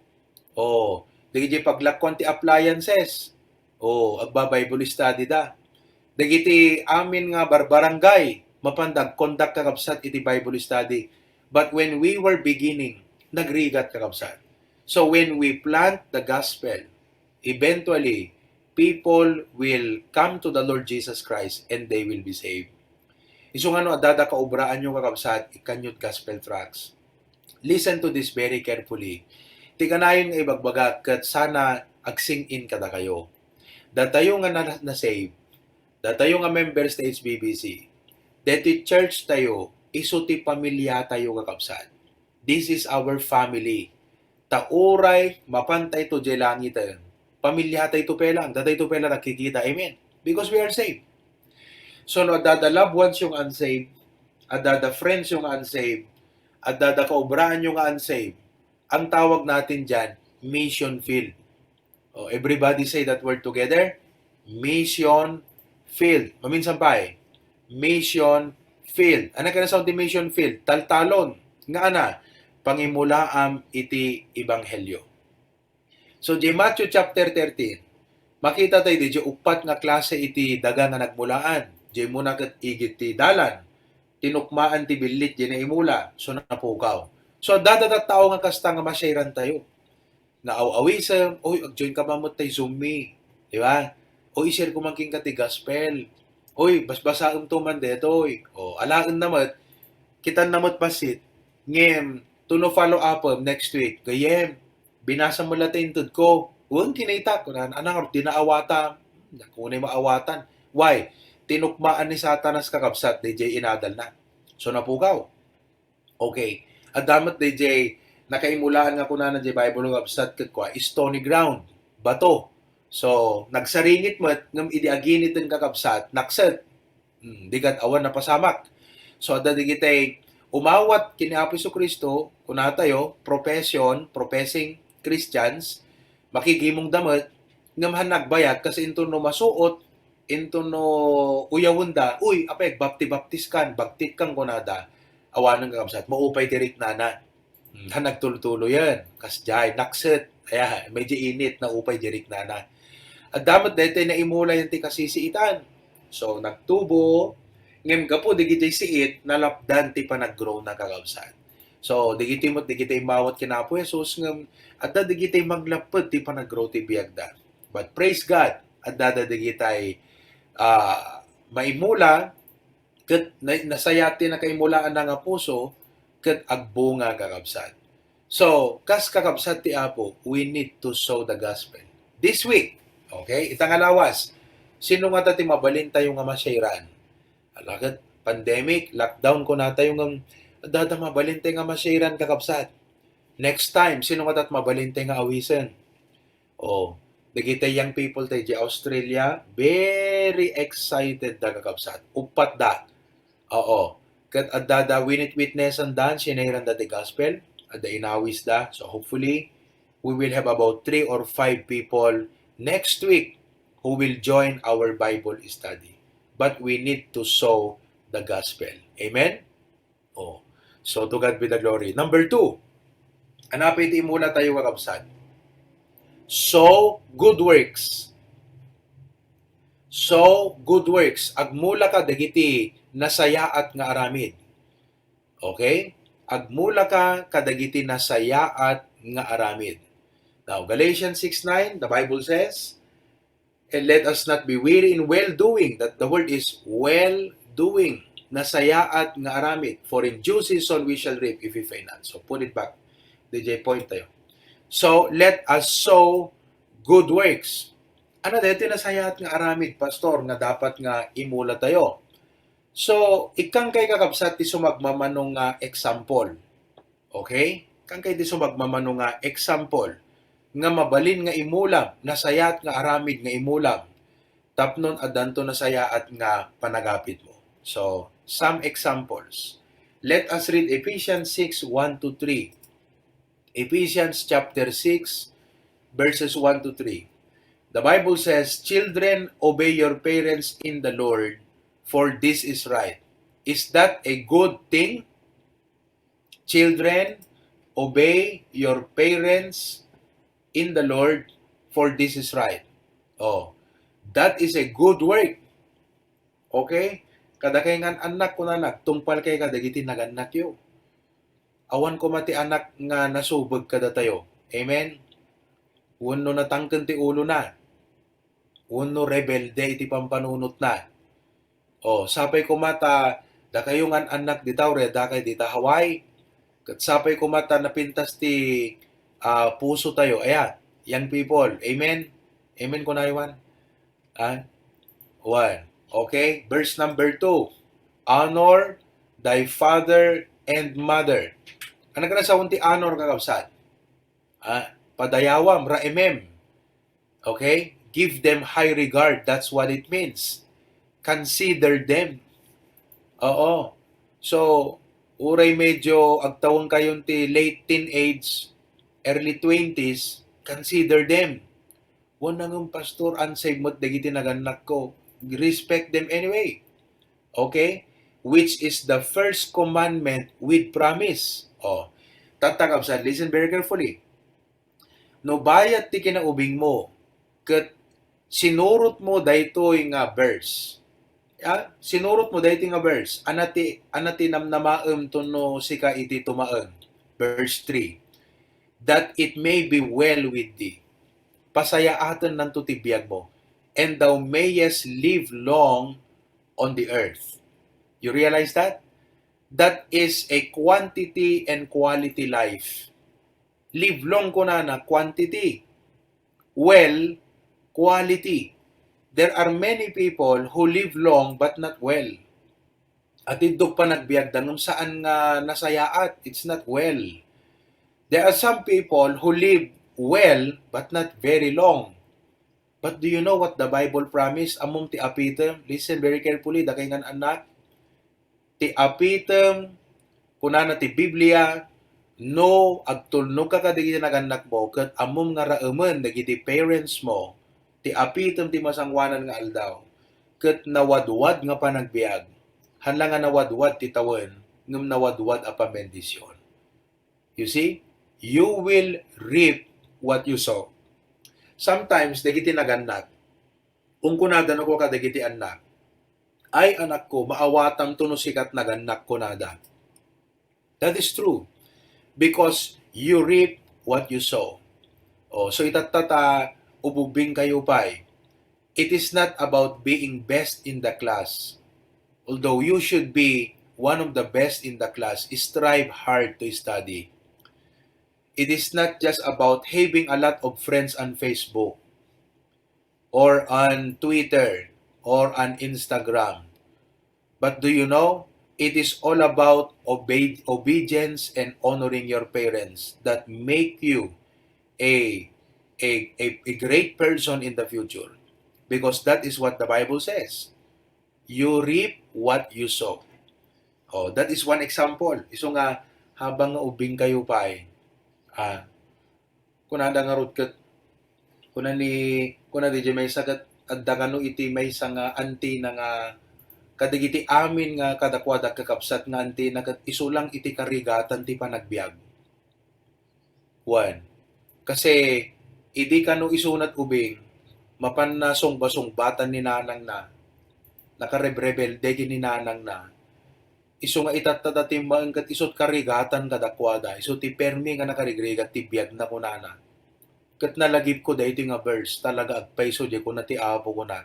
Oh, diay paglakkuan ti appliances. Oh, agba-Bible study da. Dagiti amin nga barbarangay, mapan da agkondak, kakabsat, iti Bible study. But when we were beginning, nagrigat, kakabsat. So when we plant the gospel, eventually, people will come to the Lord Jesus Christ and they will be saved. Isu nga no adda da kaubraanyo, kakabsat, ikkannyo't gospel tracts. Listen to this very carefully. Ti kanayon nga ibagbaga ket sana agsing-in kadakayo. Datayo nga na-, na-save, datayo nga members ti H B B C, deti church tayo, isu ti pamilya tayo, kakabsat. This is our family. Ta uray mapantayto diay langiten, pamilya tayto pay lang, datayto pay lang nagkikita. Amen? Because we are saved. So, no adda da loved ones yo nga unsaved, adda da friends yo nga unsaved, adda da kaubraanyo nga unsaved, ang tawag natin diyan, mission field. Oh, everybody say that word together. Mission field. Maminsan pa eh. Mission field. Ano kaya sound ti mission field? Taltalon. Nga ana, pangimulaam iti ebanghelyo. So, di Matthew chapter thirteen, Makita tayo di, di uppat nga klase iti daga nga nagmulaan. Di muna ket igid ti dalan. Tinukmaan ti billit, di naimula. So, napukaw. So, adda dagiti tao nga kasta nga masiran tayo. Nga aw-awisem, "Oy, ag-join ka man met tay Zoom meet." Di ba? "Oy, i-share ko man kenka ti gospel. Oy, basbasaem to man detoy." O, alaen na met, kitan na met bassit. Ngem, to no follow up, um, next week. Gayyem, binasa mo la ti inted ko. Wen, kinitak. Kunana, "Anang, di naawatan." Nakunay maawatan. Why? Tinukmaan ni Satanas, kakabsat, di jay inadal na. So, napukaw. Okay. Adda met di jay nakaimulaan nga kunana jay Bible, kakabsat, ket kua, stony ground, bato. So, nagsaringit met, ngem idi aginiten, kakabsat, nakset. Hmm, di ket awan napasamak. So, adda digitay umawat ken ni Apo Jesu-Cristo, kunatayo, profession, professing Christians, makigimongda met, ngem han nagbayag, kas inton no masuot, inton no uyawenda, "Uy, apay, agbapti-baptiskan, bagtikkan," kunada. Awanen, kakabsat, maupay ti riknana. Hmm, han nagtultuloyen, kasdiay, nakset. Aya, medyo init, naupay di riknana. Adda met daytoy naimulayan ti kasisiitan. So, nagtubo, ngem gapu digiti siit, nalapdan ti panag-grow na, kakabsat. So, digiti met, digiti immawat ken Apo Jesus, ngem adda digiti maglapped ti panag-grow ti biagda. But praise God, adda da digitay, ah, maimula, ket na-, nasayaat ti nakaimulaanna nga puso, ket agbunga, kakabsat. So, kas kakabsat ti Apo, we need to sow the gospel. This week, okay? Ita nga lawas, sino ngata ti mabalintayo nga masiran? Ala ket pandemic, lockdown kunatayo ngem, adda da mabalintay nga masiran, kakabsat. Next time, sino ngata ti mabalintay nga awisen? Oh, dagiti young people tayo di Australia, very excited da, kakabsat. Uppat da. Oo. Ket adda da winit-witnessan dan, sinairan da ti gospel, adda inawis da. So hopefully, we will have about three or five people next week who will join our Bible study. But we need to sow the gospel. Amen? Oh. So, to God be the glory. Number two, ania pay ti imula tayo, kakabsat? Sow good works. Sow good works. Agmula ka dagiti nasayaat nga aramid. Okay? Agmula ka kadagiti nasayaat nga aramid. Now, Galatians six nine, the Bible says, "And let us not be weary in well-doing." That the word is well-doing. Nasayaat nga aramid. "For in due season we shall reap if we faint not." So, put it back. D J, point tayo. So, let us sow good works. Ania daytoy nasayaat nga aramid, Pastor, nga dapat nga imula tayo? So, ikkan kay, kakabsat, ti sumagmamano nga example. Okay? Ikkan kay ti sumagmamano nga example nga mabalin nga imulam, nasayaat nga aramid nga imulam, tapnon addanto nasayaat nga panagapitmo. So, some examples. Let us read Ephesians six one to three. Ephesians chapter six, verses one to three. The Bible says, "Children, obey your parents in the Lord, for this is right." Is that a good thing? "Children, obey your parents in the Lord, for this is right." Oh, that is a good work. Okay? Kadakay nga an-annak, kunana, agtungpal kay kadagiti nagannakyo. Awan koma ti anak nga nasubeg kadatayo. Amen? Wenno natangken ti ulona. Wenno rebelde iti pampanunotna. O, sapay koma ta dakayo nga an-annak dita, uray addakay dita Hawaii. Ket sapay koma ta napintas ti, ah, puso tayo. Aya, young people. Amen? Amen, kunayo man. Ah? One. Okay? Verse number two. "Honor thy father and mother." Ano ka na sa unti honor, kakabsat? Ah, padayawam, raemem. Okay? Give them high regard. That's what it means. Consider them. Oo. So, uray medyo agtawen kayon ti late teenage, early twenties, consider them. Wen, ngem, Pastor, unsaved met dagiti nagannakko. Respect them anyway. Okay? Which is the first commandment with promise. Oh, tatta, kabsat, listen very carefully. No bayat ti kinaubingmo, ket sinurot mo daytoy nga verse. Ah, sinurot mo daytoy nga verse. Ania ti, ania ti namnamaem tapno sika iti tumaeng? Verse three. "That it may be well with thee." Pasayaatennanto ti biag mo. "And thou mayest live long on the earth." You realize that? That is a quantity and quality life. Live long, kunana, quantity. Well, quality. There are many people who live long but not well. Atiddog panagbiagda ngem saan nga nasayaat, it's not well. There are some people who live well but not very long. But do you know what the Bible promised? Ammom ti apitem? Listen very carefully, dakay nga anak. Ti apitem, kunana ti Biblia, no agtulnogka kadagiti nagannakmo, ket ammom nga raemen dagiti parents mo, ti apitem ti masangoanan nga aldaw, ket nawadwad nga panagbiag, haan la nga nawadwad ti tawen, ngem nawadwad a pambendision. You see? You will reap what you sow. Sometimes, dagiti nagannak, kunkunada no kadagiti annak, "Ay, anakko, maawatanto no sika ti nagannak," kunada. That is true. Because you reap what you sow. Oh, so itatta ta ububingkayo pay. It is not about being best in the class. Although you should be one of the best in the class, strive hard to study. It is not just about having a lot of friends on Facebook or on Twitter or on Instagram. But do you know, it is all about obey, obedience and honoring your parents that make you a, a, a, a great person in the future. Because that is what the Bible says. You reap what you sow. Oh, that is one example. Isu nga, habang nga ubingkayo pay, ah, kunada ngarud ket, kuna ni, kuna di maysa ket, adda kano iti maysa nga antina nga kadagiti amin nga kadakuada kakabsat nga antina ket isu lang iti karigatan ti panagbiag. Wen, kasi idi kano isunat ubing, mapan nasungbasungbatan ni nanangna, nakarebrebelde ken ni nanangna, isu nga itatta ta timmaen ket isu ti karigatan kadakuada, isu ti permi nga nakarigrigat ti biagna, kunana. Ket nalagipko daytoy nga verse, talaga agpayso diay, kuna ti Apo, kuna,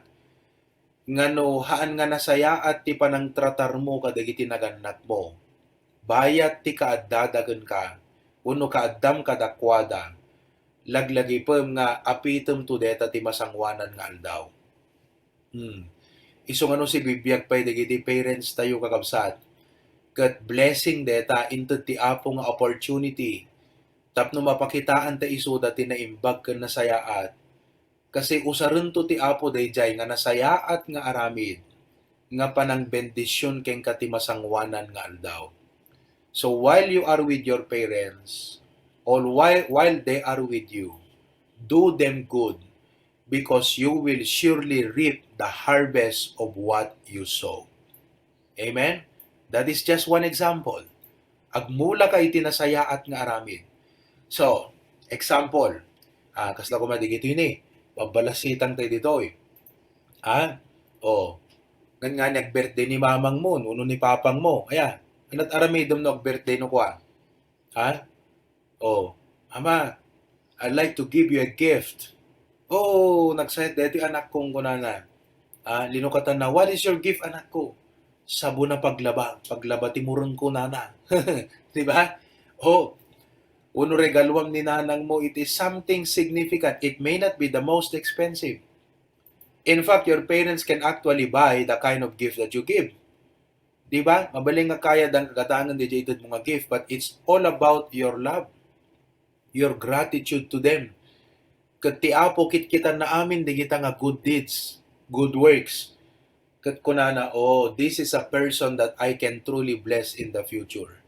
nga no haan nga nasayaat ti panangtratarmo kadagiti nagannakmo, bayat ti kaaddada kenka, wenno kaaddam kadakuada, laglagipem nga apitemto dayta ti masangoanan nga aldaw. Hmm. Isu nga no sibibiag pay dagiti parents tayo, kakabsat, ket blessing dayta, inted ti Apo nga opportunity tapno mapakitaan ta isuda ti naimbag ken nasayaat. Kasi usarento ti Apo daydiay nga nasayaat nga aramid nga panangbendision kenka ti masangoanan nga aldaw. So while you are with your parents, or while, while they are with you, do them good, because you will surely reap the harvest of what you sow. Amen? That is just one example. Agmulaka iti nasayaat nga aramid. So, example, ah, kasla koma dagitoy ni, pabbalasitang tayo ditoy. Ha? O, ngan nga ni ag-birthday ni mamang mo, wenno ni papang mo. Aya, ania't aramidem no ag-birthday no kua? Ha? O, "Ama, I'd like to give you a gift." "O, nagsayat daytoy, anakko," kunana. Ah, linukatanna, "What is your gift, anakko?" "Sabon a paglaba, paglaba ti murengko," kunana. Di ba? O, wenno regaluam ni nanang mo, it is something significant. It may not be the most expensive. In fact, your parents can actually buy the kind of gift that you give. Di ba? Mabalin nga kayat dang kagatangen daydiay itedmo nga gift, but it's all about your love, your gratitude to them. Ket ti Apo kitkitanna amin dagita nga good deeds, good works. Ket kunana, "Oh, this is a person that I can truly bless in the future."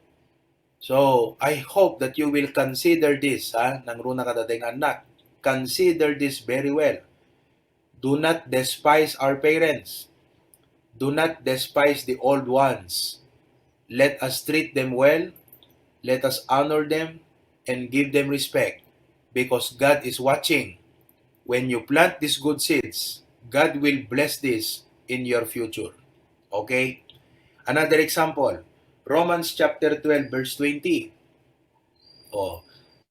So, I hope that you will consider this, ha, nangruna kadatayo nga annak. Consider this very well. Do not despise our parents. Do not despise the old ones. Let us treat them well. Let us honor them and give them respect, because God is watching. When you plant these good seeds, God will bless this in your future. Okay? Another example, Romans chapter twelve, verse twenty. Oh,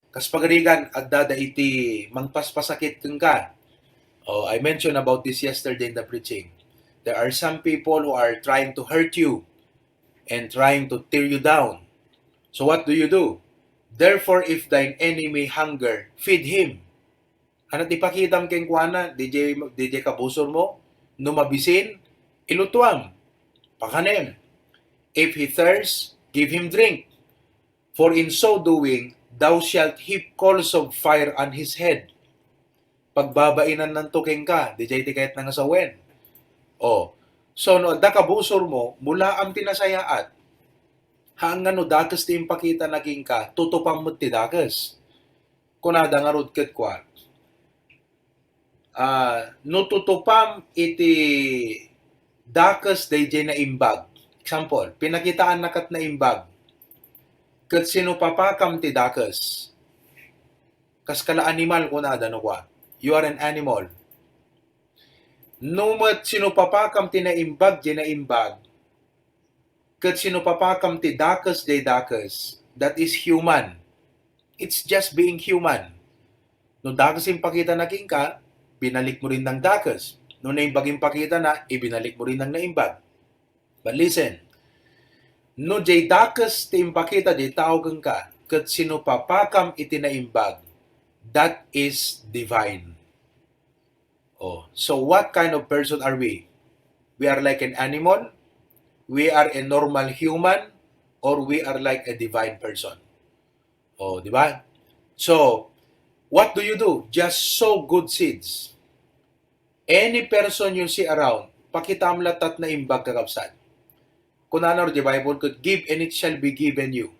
kas pagarigan, adda da iti mangpaspasakit kenka. Oh, I mentioned about this yesterday in the preaching. There are some people who are trying to hurt you and trying to tear you down. So what do you do? Therefore, if thine enemy hunger, feed him. Ano ti pakitam kenkuana, D J, D J kabusormo? No mabisin, ilutuam. Pakanem. If he thirst, give him drink. For in so doing, thou shalt heap coals of fire on his head. Pagbabainannanto kenka, D J ti kayatna nga sawen. Oh. So, no adda kabusormo, mulaam ti nasayaat. Haan nga no dakes ti impakitana kenka, tutupam met ti dakes. Kunada ngarud ket kua, ah, no tutupam iti dakes daydiay naimbag. Example, pinakitaanna ket naimbag. Ket sinupapakam ti dakes. Kas kala animal, kunada no kua, "You are an animal." No met sinupapakam ti naimbag, diay naimbag, ket sinupapakam ti dakes, diay dakes, that is human. It's just being human. No dakes impakitana kenka, binalikmo rin nang dakes. No naimbag impakitana, ibinalik mo rin nang naimbag. But listen, no diay dakes ti impakita diay tao kenka, ket sinupapakam iti naimbag, that is divine. Oh, so what kind of person are we? We are like an animal? We are a normal human? Or we are like a divine person? Oh, di ba? So, what do you do? Just sow good seeds. Any person you see around, pakitam latta ti naimbag, kakabsat. Kunana di Bible, ket, "Give and it shall be given you."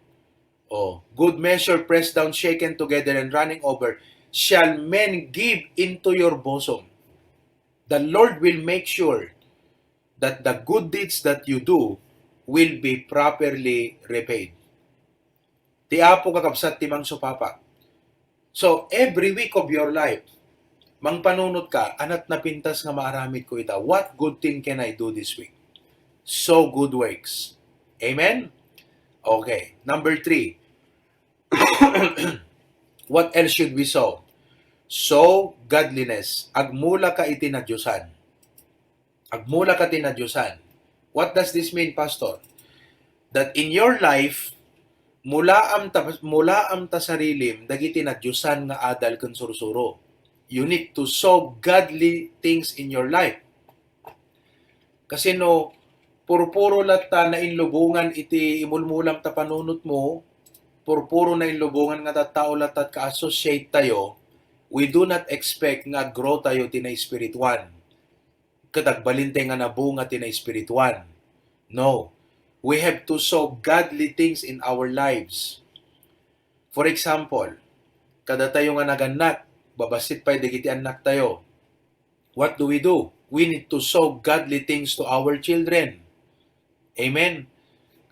Oh, "Good measure, pressed down, shaken together, and running over, shall men give into your bosom." The Lord will make sure that the good deeds that you do will be properly repaid. Ti Apo, kakabsat, ti mangsupapa. So, every week of your life, mangpanunot ka, "Anat napintas nga maaramid ko ita? What good thing can I do this week?" Sow good works. Amen? Okay. Number three, what else should we sow? Sow godliness. Agmula ka iti nadiosan. Agmula ka ti nadiosan. What does this mean, Pastor? That in your life, mulaam ta, mulaam ta sarilim dagiti nadiosan nga adal ken sursuro. You need to sow godly things in your life. Kasi no, purpuro latta nainlubongan iti imulmulam ta panunotmo, purpuro nainlubongan nga tattao latta ka-associate tayo, we do not expect nga aggrow tayo ti naespirituan. Ket agbalin tayo nga nabunga ti naespirituan. No. We have to sow godly things in our lives. For example, kadatayo nga nagannak, babassit pay dagiti annaktayo. What do we do? We need to sow godly things to our children. Amen.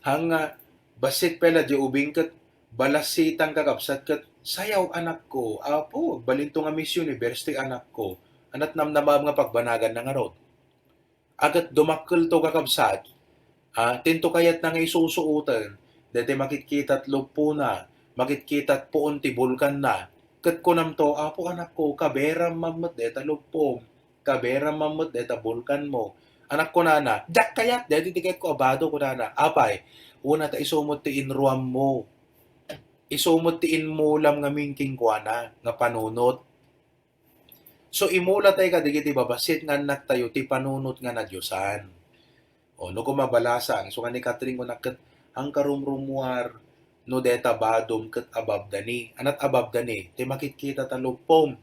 Haan nga, bassit pay la di ubing ket balassitan, kakabsat, ket sayaw, anakko. Apo, agbalinto nga Miss Universe ti anakko. Anat namnamaem nga pagbanaganna ngarud. Aget dumakkelto, kakabsat, ah, tinto kayatna nga isusuoten, daytoy makitkita ti luppona, makitkita ti puon ti bulkanna. Ket kunamto, "Apo, anakko, kaberam man met dayta luppom, kaberam man met dayta bulkanmo." Anak, kunana, "Diak kayat, daytoy ti kayatko a bado," kunana. "Apay, una ta isu met ti inruammo. Isu met ti immulam ngamin kenkuana nga panunot." So, imula tayo kadagiti babassit nga annaktayo ti panunot nga nadiosan. O, no koma balasang, so nga ni Catherine, kuna ket, "Ang karumrumuar, no deta badom ket ababdani." Anat ababdani? Ti makitkita ta luppom.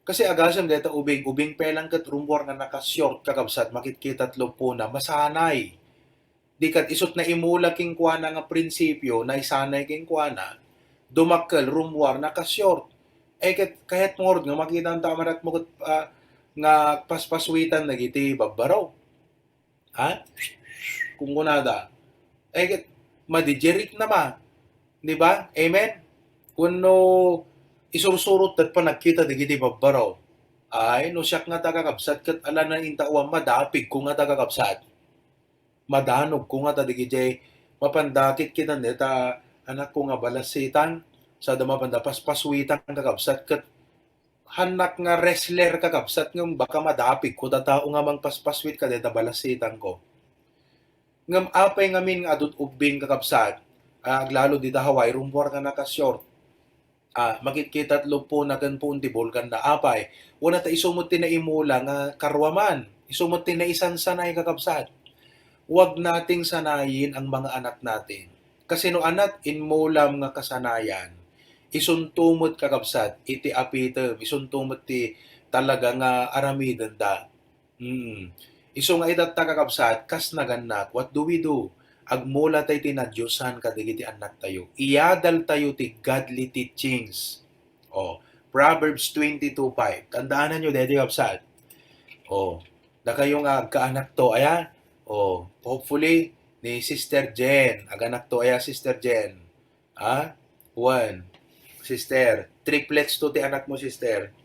Kasi agasem deta ubing, ubing pelang ket rummuar nga naka-short, kakabsat, makitkita ti luppona, masanay. Di ket isut naimula kenkuana nga prinsipio, naisanay kenkuana, dumakkel, rummuar, naka-short. Eh, ket kayatmo ngarud nga makita ta a manatmo ket, ah, nga paspaswitan dagiti babbaro. Ha? Kunkunada. Eh, ket madidirik na ma. Di ba? Amen? Wenno, isursurot ket panagkita dagiti babbaro. Ay, no siak ngata, kakabsat, ket ala na inta awan madapigko ngata, kakabsat. Madanogko ngata dagiti mapanda kitkitan dayta anakko nga balasitang, sada mapanda paspaswitang, kakabsat, ket hannak nga wrestler, kakabsat, ngem baka madapigko ta tao nga mangpaspaswit kadayta balasitangko. Ngem apay ngamin nga adut ubbing, kakabsat, a, aglalo dita Hawaii, rummuar nga naka-short. A, makitkita't lupona ken puon ti bulganna. Apay? Wen ta isu met ti naimula nga karuaman. Isu met ti naisansanay, kakabsat. Huwag nating sanayin ang mga anak natin. Kasi no ania ti imulam nga kasanayan, isunto met, kakabsat, iti apitem, isunto met ti talaga nga aramidenda. Mm. Isu nga itatta, kakabsat, kas nagannak, what do we do? Agmula tayo ti nadiosan kadagiti annaktayo. Iyadaltayo ti godly teachings. Oh, Proverbs twenty-two five. Tandaananyo daytoy, kabsat. Oh, dakayo nga agkaanakto, aya? Oh, hopefully, ni Sister Jen. Aganakto, aya, Sister Jen? Ha? One. Sister, triplets to ti anakmo, sister.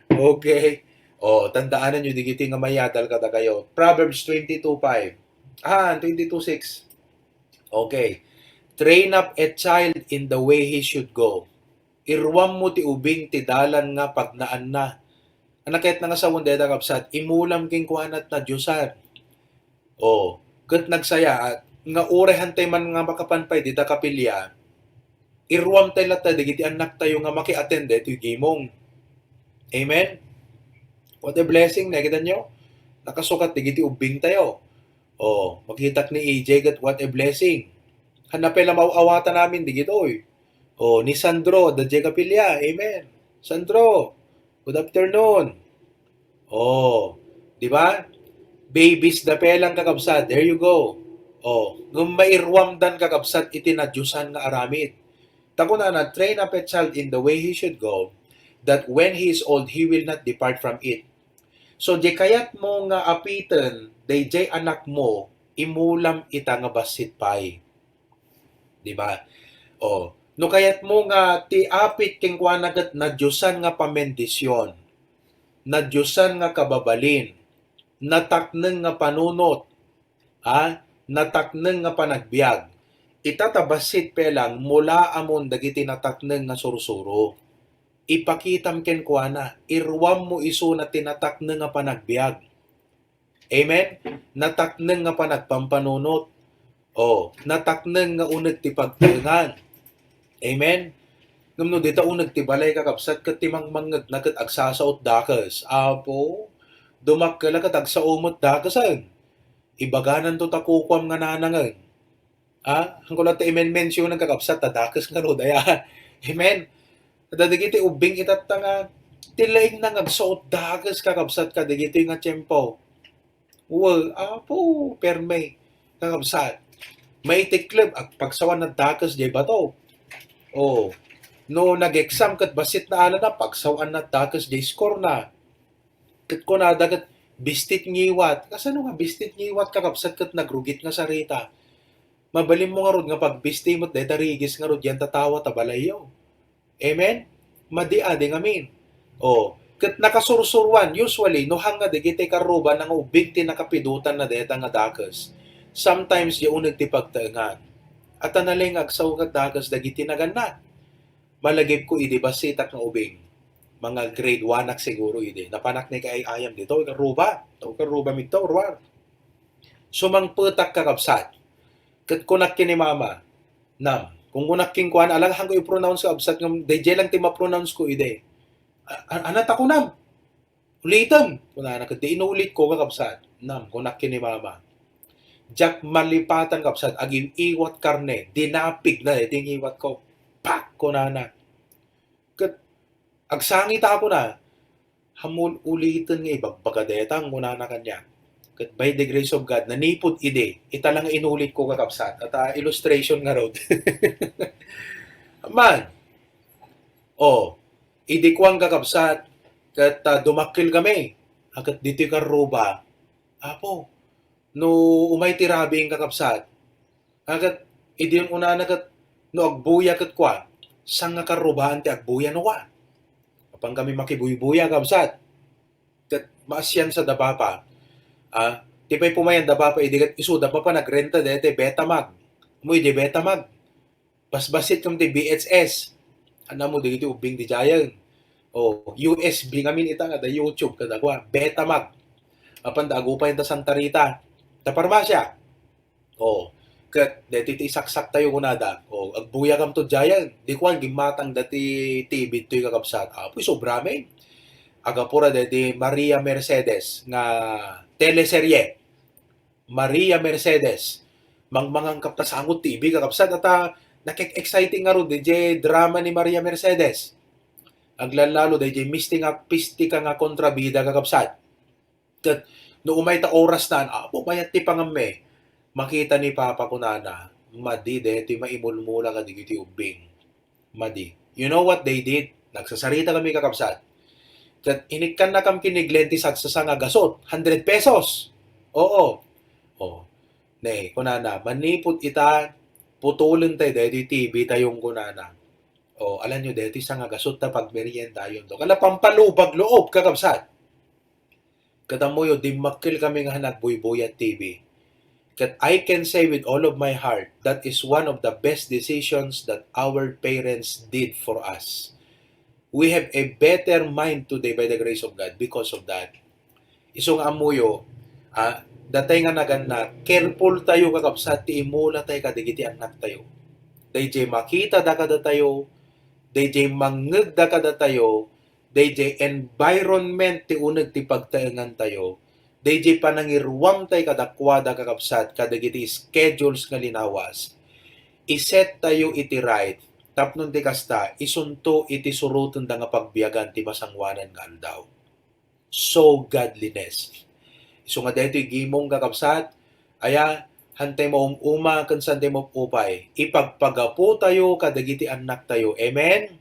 Okay. Oh, tandaananyo dagiti nga mayadal kadakayo. Proverbs twenty-two five. Ah, twenty-two six. Okay. "Train up a child in the way he should go." Iruammo ti ubing ti dalan nga pagnaanna. Ania ket nga sawen dayta, kabsat? Imulam kenkuana ti nadiosan. Oh, ket nagsayaat nga uray hantay man nga makapan pay dita kapilya, iruamtay latta dagiti annaktayo nga maki-attend daytoy gimong. Amen? What a blessing, nakitanyo? Nakasukat dagiti ubbingtayo. Oh, makitak ni A J ket what a blessing. Hanna pay la maaw-awatan amin dagitoy. Oh, ni Sandro, adda diay kapilya. Amen. Sandro, good afternoon. Oh, di ba? Babies da pay lang, kakabsat. There you go. Oh, ngem mairuamdan, kakabsat, iti nadiosan nga aramid. Ta kunana, "Train up a child in the way he should go, that when he is old, he will not depart from it." So, di kayatmo nga apiten daydiay anakmo, imulam ita nga bassit pay. Di ba? Oh, no kayatmo nga ti apit kenkuana ket nadiosan nga pamendision, nadiosan nga kababalin, natakneng nga panunot, ha? Natakneng nga panagbiag. Ita ta bassit pay lang, mulaamon dagiti natakneng nga sursuro. Ipakitam kenkuana, iruammo isuna ti natakneng nga panagbiag. Amen? Natakneng nga panagpampanunot. Oh, natakneng nga uneg ti pagtaengan. Amen? Ngem no dita uneg ti balay, kakabsat, ket ti mangmangngegna ket agsasaot dakes. Apo, dumakkela ket agsao met dakesen. Ibagananto ta kukuam nga nanangen. Ah, haanko latta imenmensionen, kakabsat, ta dakes ngarud, aya. Amen? Adda dagiti ubbing itatta nga, ti laingna nga agsaot dakes, kakabsat, kadagitoy nga tiempo. Well, apo, perme, kakabsat. Maitikleb, ag-, pagsawan na dakes diay bato. Oh, no nag-exam ket bassit na alana, pagsawan na dakes diay score na. Ket kunada ket, "Bistit ngiwat." Kasano nga bistit ngiwat, kakabsat, ket nagrugit nga sarita? Mabalinmo ngarud nga pagbisti met dayta rigis ngarud diay tatawa ta balayyo. Amen? Madi adi ngamin. Oh, ket nakasursuroan, usually, no hanga dagiti karruba nga ubbing ti nakapidotan na dayta nga dakes. Sometimes, diay uneg ti pagtaengan. At nalay nga agsaw ket dakes dagiti naganna. Malagipko idi bassitak nga ubing. Mga grade one-ak siguro idi. Napanak ni kaay-ayam dito, ikaruba. Ikaruba midto, ruar. Sumangpetak, kakabsat. Ket kunak ken ni mama, "Nam," kun kunak kenkuana, alangan ko i-pronounce, kabsat, ngem daydiay lang ti ma-pronounce ko idi. A-, a-, "Anata kunam? Ulitem," kunana, ket di inulitko, kakabsat. "Nam," kunak ken ni mama. Diak malipatan, kabsat, agin-iwat karne, dinapigna iti ngiwatko. Pak! Kunana. Ket agsangit ako na, "Ammom uliten nga ibagbaga dayta," kunana kaniak. Ket by the grace of God, nanipud idi, ita la nga inulitko, kakabsat, at, ah, illustration ngarud. Man, oh, idi kuan, kakabsat, ket, ah, dumakkel kami. Ah, ket ditoy karruba, "Apo, no umay ti rabiing, kakabsat, ah, ket idi unana ket no agbuya ket kua, saan nga karrubaan ti agbuya no kua?" Pangkami makibuybuya, kabsat. Ket maasiansa da Papa. Ah, ti pay pumayan da Papa, idi ket isu da Papa nagrenta daytoy Betamax. Ammo idi Betamax, basbassit kam ti V H S. Ania mo dagiti ubbing ti Giant. O, U S B ngamin ita nga da YouTube kada kua, Betamax. Apan da agupay ta Santa Rita. Ta parmasia. O, ket daytoy ti isaksak tayo kunada. O, agbuyakam to Giant. Di kuan, gimmatang dati T V toy kakabsat. Apoy, sobra men. Agapura daytoy Maria Mercedes nga teleserye. Maria Mercedes. Mangmangan kap ta sango T V kakabsat, ata nakek-exciting ngarud dayjay drama ni Maria Mercedes. Aglalalo dayjay misti nga, pisti ka nga kontrabida kakabsat. Ket no umay ta oras na, apo, mayat ti pangamme. Makita ni Papa kunana, madi daytoy maimulmula kadagiti ubbing. Madi. You know what they did? Nagsasarita kami, kakabsat. Ket inikkannakam ken ni Glenn ti sagsasa nga gasot, hundred pesos. Oo. O. Ne, kunana, manipud ita, putulen tayo daytoy T V tayo kunana. O, alanyo, daytoy sa nga gasot ta pagmeriendayon to. Kala pampalubag loob, kakabsat. Ket ammoyo, dimmakkel kami nga nagbuybuyat T V. Ket I can say with all of my heart, that is one of the best decisions that our parents did for us. We have a better mind today by the grace of God because of that. Isu nga ammoyo, ah, datay nga naganna, careful tayo, kakabsat, ti imula tayo kadagiti annak tayo. Dayjay makita da kadatayo, dayjay mangngeg da kadatayo, dayjay environment ti uneg ti pagtaengan tayo, dayjay panangiruam tayo kadakuada, kakabsat, kadagiti schedules nga linawas. Iset tayo iti right, tapno ti kasta, isunto iti surotenda nga pagbiagan ti masangoanan nga aldaw. So godliness. Isu nga daytoy gimong, kakabsat, aya, hantay maum-uma ken santay maupay. Ipagpagapu tayo kadagiti annak tayo. Amen?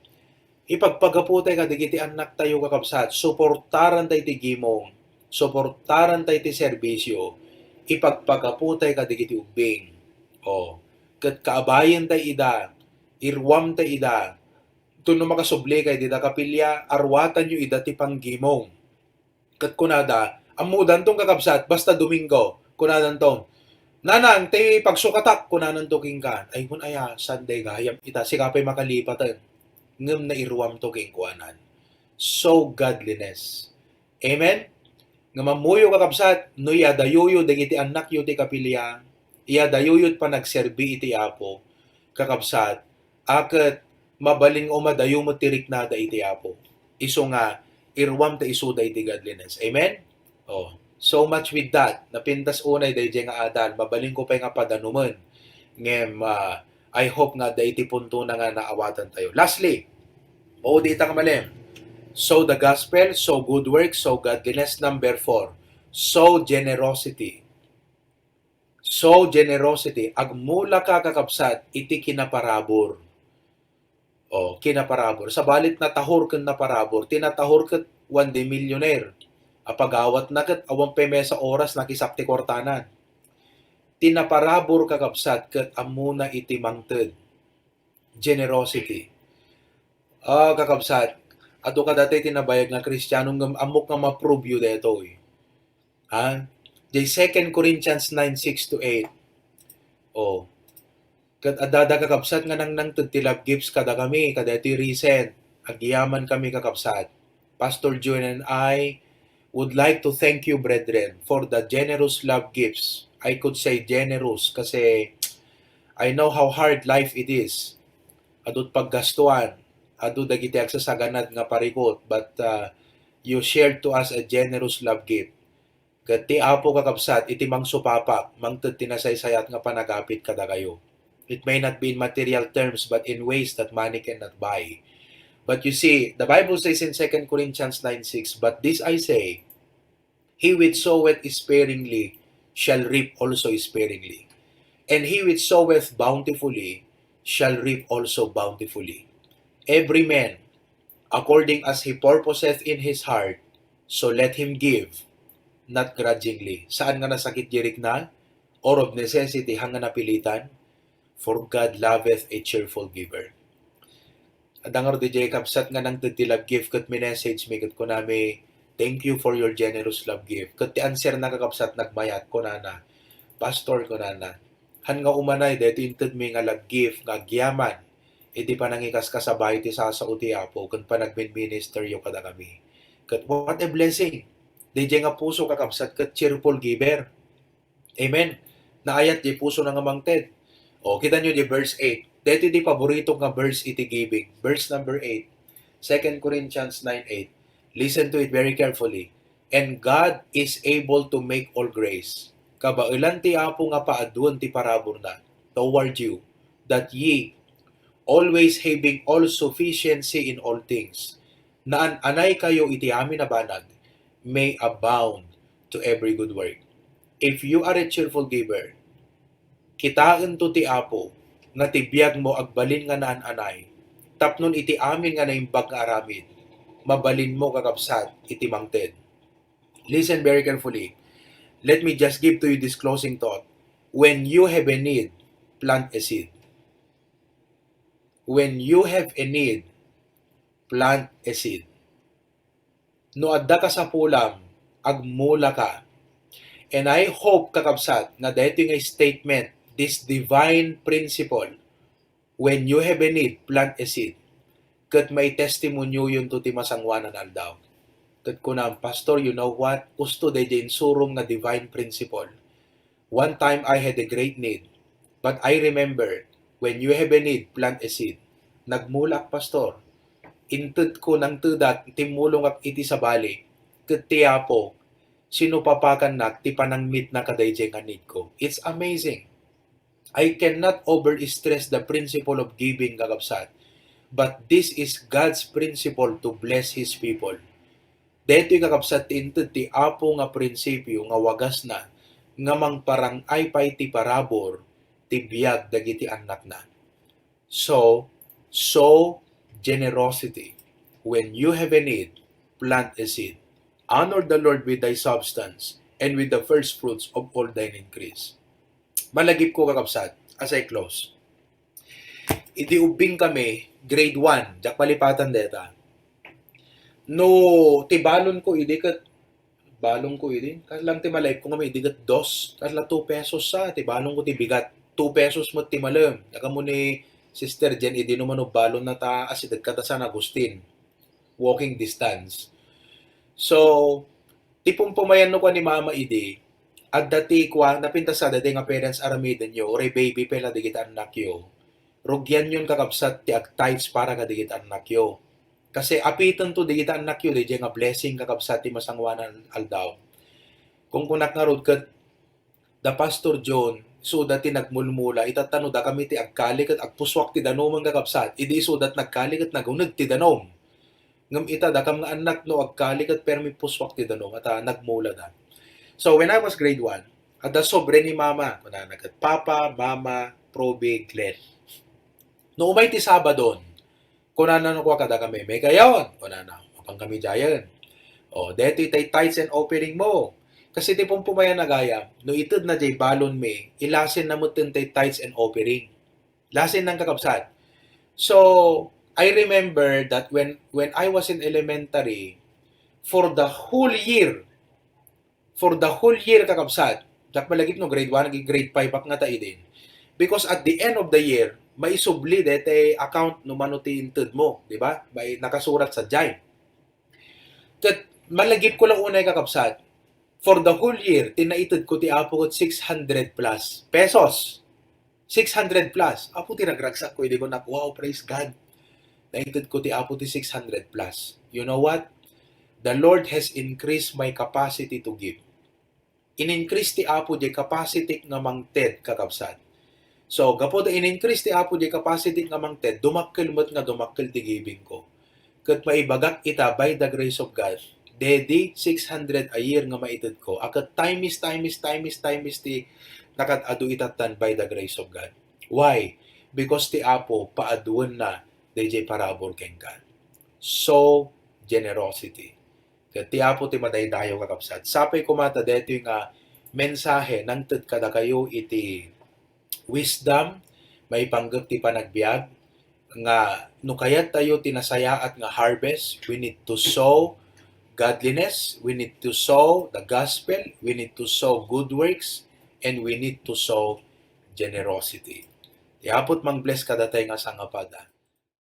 Ipagpagapu tayo kadagiti annak tayo, kakabsat. Suportaran tayo ti gimong. Suportaran tayo ti serbisyo. Ipagpagapu tayo kadagiti ubbing. O, ket kaabayen tayo ida. Iruam tayo ida. Ket no makasubli kay dita kapilya, arwatanyo ida ti panggimong. Ket kunada, ammodanton, kakabsat, basta Domingo, kunadanton, "Nanang, ti pagsukatak," kunananto kenka. "Ay, kun aya, Sunday gayam ita, sika pay makalipaten." Ngem nairuamto kenkuanan. So godliness. Amen? Ngem ammoyo, kakabsat, no iyadayoyo dagiti annakyo ti kapilya, iyadayoyo ti panagserbi iti Apo, kakabsat, a ket mabalin nga umadayo met ti riknada iti Apo. Isu nga, iruam ta isuda iti godliness. Amen? Oh, so much with that. Napintas unay dayjay nga adal. Mabalin ko pay nga padanumen. Ngem, ah, I hope nga adda iti punto na nga naawatan tayo. Lastly, o di ta nga malem. So the gospel, so good works, so godliness. Number four, so generosity. So generosity. Agmula ka, kakabsat, iti kinaparabur. O, kinaparabur. Sabali ti natahur ken naparabur. Ti natahur ket one day millionaire. Apagawatna ket awan pay maysa oras nakisap ti kuartanan. Ti naparabur, kakabsat, ket ammona iti mangted. Generosity. Ah, kakabsat, adu kadatayo ti nabayag nga Kristiano ngem ammok nga ma-prove-yo daytoy. Ha? Jay Second Corinthians nine six to eight. Oh. Ket adda, kakabsat, nga nangnangted ti love gifts kadakami, kadaytoy recent. Agyaman kami, kakabsat. Pastor Jun and I would like to thank you, brethren, for the generous love gifts. I could say generous kasi I know how hard life it is. Adu ti paggastuan, adu dagiti agsasaganad nga parikut, but, uh, you shared to us a generous love gift. Ket ti Apo, kakabsat, iti mangsupapa, mangted ti nasaysayat nga panagapit kadakayo. It may not be in material terms, but in ways that money cannot buy. But you see, the Bible says in Second Corinthians nine six, "But this I say, he which soweth sparingly shall reap also sparingly, and he which soweth bountifully shall reap also bountifully. Every man according as he purposeth in his heart, so let him give, not grudgingly." Saan nga nasakit ti rikna, or of necessity, haan nga napilitan? "For God loveth a cheerful giver." Adda ngarud diay kabsat nga nangted ti love gift ket minessage mi ket kunami, "Thank you for your generous love gift." Ket ti answer na, kakabsat, nagmayat, kunana, "Pastor," kunana, "han nga umanay daytoy inted mi nga love gift nga agyaman iti panangikaskasaba iti sasao ti Apo ken panagminministeryo kadakami." Ket what a blessing! Diay nga puso, kakabsat, ket cheerful giver. Amen. Naayat diay pusona nga mangted. O, kita nyo diay verse eight. Daytoy diay paborito nga verse iti giving. Verse number eight. Second Corinthians nine eight. Listen to it very carefully. "And God is able to make all grace." Kabaelan ti Apo nga paaduen ti paraburna toward you, that ye, always having all sufficiency in all things, naan-anay kayo iti amin a banag, may abound to every good work. If you are a cheerful giver, kitaento ti Apo nga ti biagmo agbalin nga naan-anay, tapnon iti amin nga naimbag nga aramid, mabalinmo, kakabsat, iti mangted. Listen very carefully. Let me just give to you this closing thought. When you have a need, plant a seed. When you have a need, plant a seed. No adda kasapulam, agmula ka. And I hope, kakabsat, nga daytoy nga statement, this divine principle, "When you have a need, plant a seed," ket maitestimonyoyonto ti masangoanan aldaw. Ket kunam, "Pastor, you know what? Usto daydiay insurom nga divine principle." One time I had a great need, but I remember, "When you have a need, plant a seed." Nagmulak, Pastor. Intedko, nangtedak, timmulongak iti sabali, ket ti Apo, sinupapakannak ti panangmitna kadaydiay nga need ko. It's amazing. I cannot overstress the principle of giving, kakabsat. But this is God's principle to bless His people. Daytoy, kakabsat, ti inted ti Apo nga prinsipio nga wagasna nga mangparang-ay pay ti parabur ti biag dagiti annakna. So, sow generosity. When you have a need, plant a seed. Honor the Lord with thy substance and with the first fruits of all thine increase. Malagipko, kakabsat, as I close. Idi ubbing kami, grade one, diak malipatan deta. No, ti balon ko idi ket, balon ko idi, kasla ti malipatko nga idi ket dos, kasla two pesos sa, ti balon ko ti bigat, two pesos met ti malem. Nakamu ni Sister Jen, idi no mano balon na ta, asited ka ta San Agustin. Walking distance. So, ti pumpumayan no kua ni Mama idi, adda ti kua, napintas adda ti nga parents aramidenyo, uray baby pa la dagiti annakyo. Rugianyon, kakabsat, ti agtithes para kadagiti annakyo. Kasi apitento dagiti annakyo, daydiay nga blessing, kakabsat, ti masangoanan aldaw. Kung kunak ngarud ket, da Pastor John, isuda ti nagmulmula, ita ta no dakami ti agkali ket agpusuak ti danum, kakabsat. Idi isuda ti nagkali ket naguneg ti danum. Ngem ita, dakam nga annak no agkali ket permi pusuak ti danum, ata nagmulada. So, when I was grade one, adda sobre ni Mama, kunana ket Papa, Mama, Probe, Glenn. No umay ti Sabadon, kunana no kua kadakami, "Mikayon," kunana, "mapan kami diayen. O, daytoy tay tithes and offering mo." Kasi ti pumpumayan a gayam, no itedna diay balon mi, ilasin na met tay tithes and offering. Lasin nang, kakabsat. So, I remember that when when I was in elementary, for the whole year, for the whole year, kakabsat, diak malagip no grade one, grade five ak ngata idin. Because at the end of the year, maisubli daytay account no mano ti inted mo, di ba? May nakasurat sadiay. Ket malagip ko la unay, kakabsat, for the whole year, ti naited ko ti Apo ket six hundred plus pesos. Six hundred plus. Apo ti ragragsak ko, idi ko nak, "Wow, praise God. Naited ko ti Apo ti six hundred plus." You know what? The Lord has increased my capacity to give. In-increase ti Apo diay capacity nga mangted, kakabsat. So, gapu ta in-increase ti Apo diay capacity nga mangted, dumakkel met nga dumakkel ti giving ko. Ket maibagak ita, by the grace of God, dedi six hundred a year nga maited ko. A ket times, times, times, times ti nakad-adu itattan by the grace of God. Why? Because ti Apo paaduenna daydiay parabur kenka. So, generosity. Ket ti Apo ti madaydayaw, kakabsat. Sapay koma ta daytoy nga mensahe nangted kadakayo iti wisdom, maipanggep ti panagbiag, nga no kayat tayo ti nasayaat nga harvest, we need to sow godliness, we need to sow the gospel, we need to sow good works, and we need to sow generosity. Ti Apo ti mang-bless kadatayo nga sangapada.